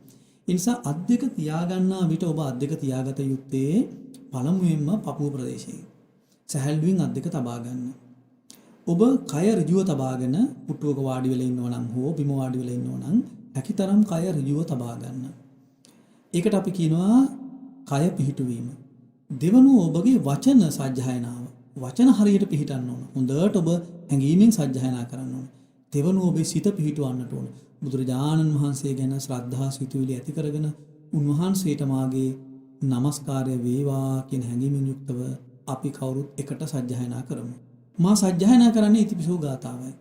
ඒ නිසා අත් දෙක තියාගන්නා විට ඔබ අත් දෙක තියාගත යුත්තේ පළමුවෙන්ම පපුව ප්‍රදේශයේ. සැහැල්ලුවෙන් අත් දෙක තබා ගන්න. ඔබ කය ඍජුව තබාගෙන පුටුවක වාඩි වෙලා ඉන්නවා නම් හෝ බිම වාඩි වෙලා ඉන්නවා නම් හැකිතරම් කය ඍජුව තබා ගන්න. ඒකට අපි කියනවා කය පිහිටුවීම. දෙවනුව ඔබගේ වචන සජ්ජායනාව. වචන හරියට පිහිටන්න ඕන. හොඳට ඔබ හැඟීමෙන් සජ්ජායනා කරන්න ඕන. දෙවනුව ඔබේ සිත පිහිටවන්නට ඕන. බුදුරජාණන් වහන්සේ ගැන ශ්‍රද්ධා සිතුවිලි ඇති කරගෙන උන්වහන්සේට මාගේ নমස්කාරය වේවා කියන හැඟීමෙන් යුක්තව අපි කවුරුත් එකට සජ්ජායනා කරමු. මා සජ්ජායනා කරන්නේ ඉතිපිසෝ ගාථාවයි.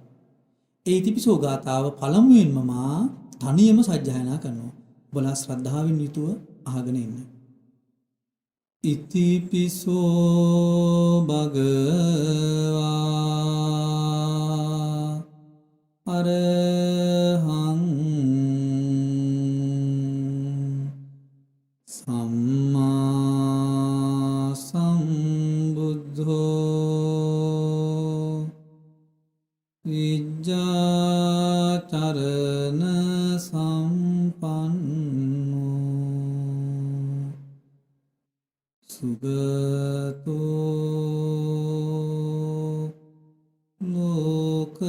ඒ ඉතිපිසෝ ගාථාව පළමුවෙන්ම මා තනියම සජ්ජායනා කරනවා. ඔබලා ශ්‍රද්ධාවෙන් යුතුව අහගෙන ඉන්න. ඉතිපිසෝ භගවා අරහං සම්මා සම්බුද්ධෝ විජ්ජාචරණ සම්පන්නෝ සුගතෝ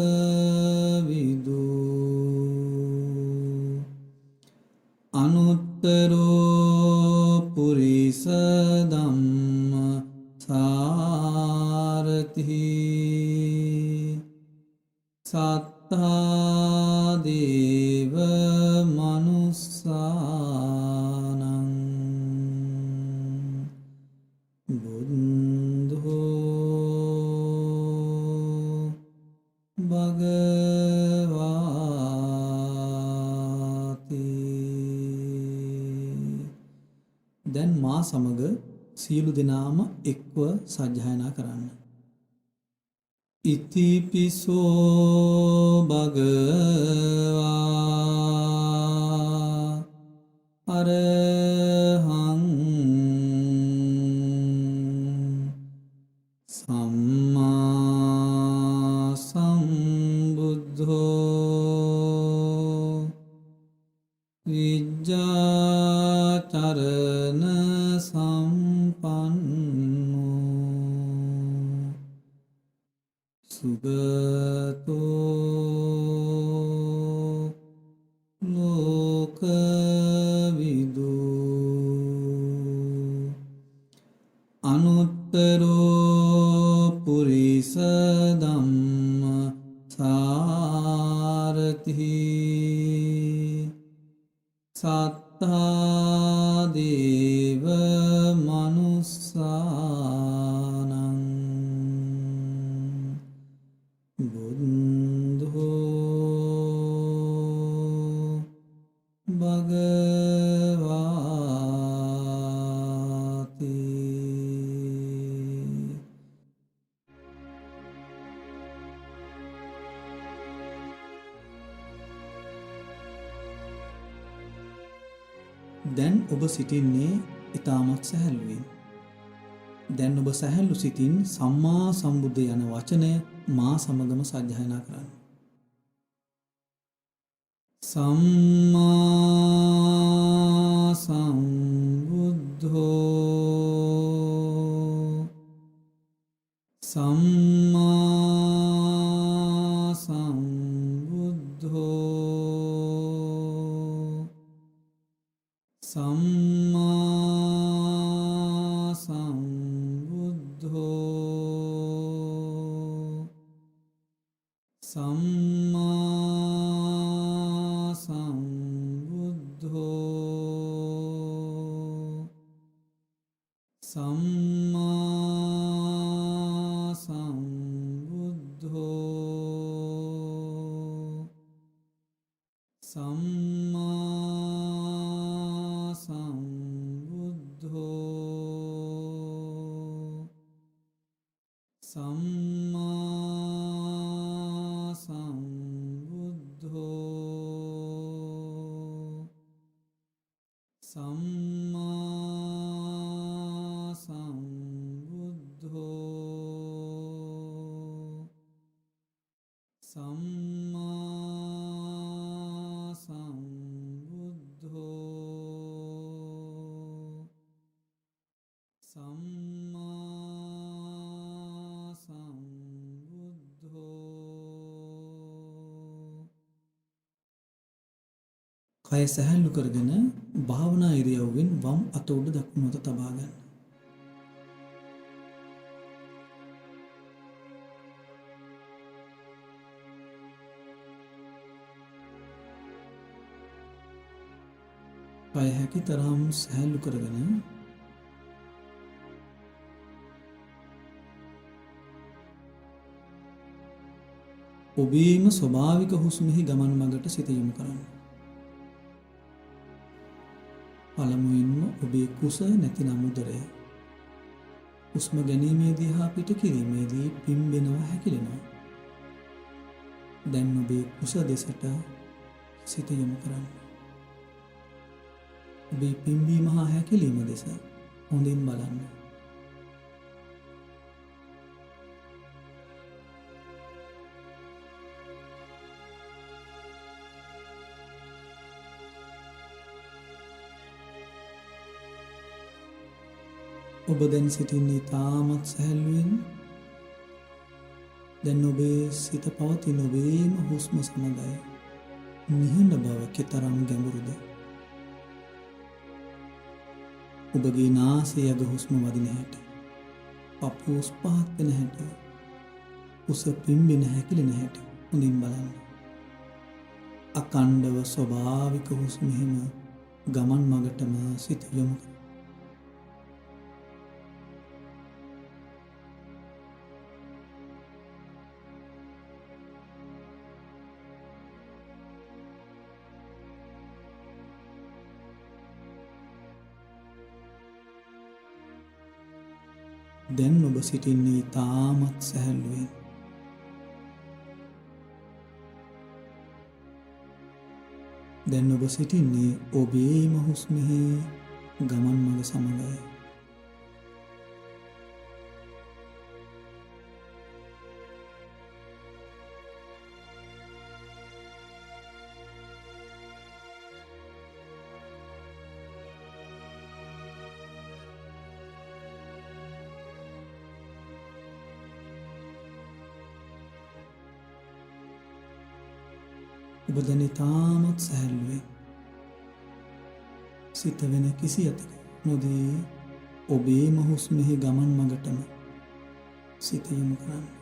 ලෝකවිදු අනුත්තරෝ පුරිස ධම්ම සාරති සත්තා දේව මනුස්සානං බුද්ධෝ භගවාති. දැන් මා සමග සියලු දෙනාම එක්ව සජ්ජායනා කරන්න. ඉතිපිසෝ භගවා අරහං සම්මා සම්බුද්ධෝ විජ්ජාචරණ සම්පන්නෝ සුගතෝ ලෝකවිදු අනුත්තරෝ පුරිස ධම්ම සාරති සත්තා දේව මනුස්සානං බුද්ධෝ භගවාති. දැන් ඔබ සිටින්නේ ඊටමත් සැහැල්ලුවෙන්. දැන් ඔබ සැහැල්ලු සිතින් සම්මා සම්බුද්ධ යන වචනය මා සමගම සජ්ජායනා කරන්න. සම්මා සම්බුද්ධෝ සම්මා සම්බුද්ධෝ සම්මා සම්බුද්ධෝ සම්මා සම්බුද්ධෝ සම්මා සම්බුද්ධෝ සම්මා සම්බුද්ධෝ සම්මා සම්බුද්ධෝ සම්මා සම්බුද්ධෝ සම්මා සම්බුද්ධෝ සම්මා සම්බුද්ධෝ. කය සැහැල්ලු කරගෙන භාවනා ඉරියව්වෙන් වම් අත උඩ දකුණු අත තබා ගන්න. කය හැකි තරම් සැහැල්ලු කරගෙන ඔබේම ස්වභාවික හුස්මෙහි ගමන් මඟට සිත යොමු කරන්න. පළමුවෙන්ම ඔබේ කුස නැතිනම් උදරය හුස්ම ගැනීමේදී හා පිට කිරීමේදී පිම්බෙනවා හැකිලෙනවා. දැන් ඔබේ කුස දෙසට සිත යොමු කරන්න. ඔබේ පිම්බීම හා හැකිලීම දෙස හොඳින් බලන්න. ඔබ දැන් සිටින්නේ තාමත් සැහැල්ලුවෙන්. දැන් ඔබේ සිත පවතින ඔබේම හුස්ම සමගයි. නිහඬ බව කෙතරම් ගැඹුරුද? ඔබගේ නාසය අග හුස්ම වදින හැටි, පපුව උස් පහත් වෙන හැටි, උස පිම්බෙන හැකිලෙන හැටි හොඳින් බලන්න. අකණ්ඩව ස්වභාවික හුස්මෙහිම ගමන් මගටම සිත යොමු කරන්න. දැන් ඔබ සිටින්නේ තාමත් සැහැල්ලුවෙන්. දැන් ඔබ සිටින්නේ ඔබේම හුස්මෙහි ගමන් මඟ සමගයි. ඔබ දැන් ඉතාමත් සැහැල්ලුවෙන් සිත වෙන කිසි අතක නොදී ඔබේම හුස්මෙහි ගමන් මඟටම සිත යොමු කරන්න.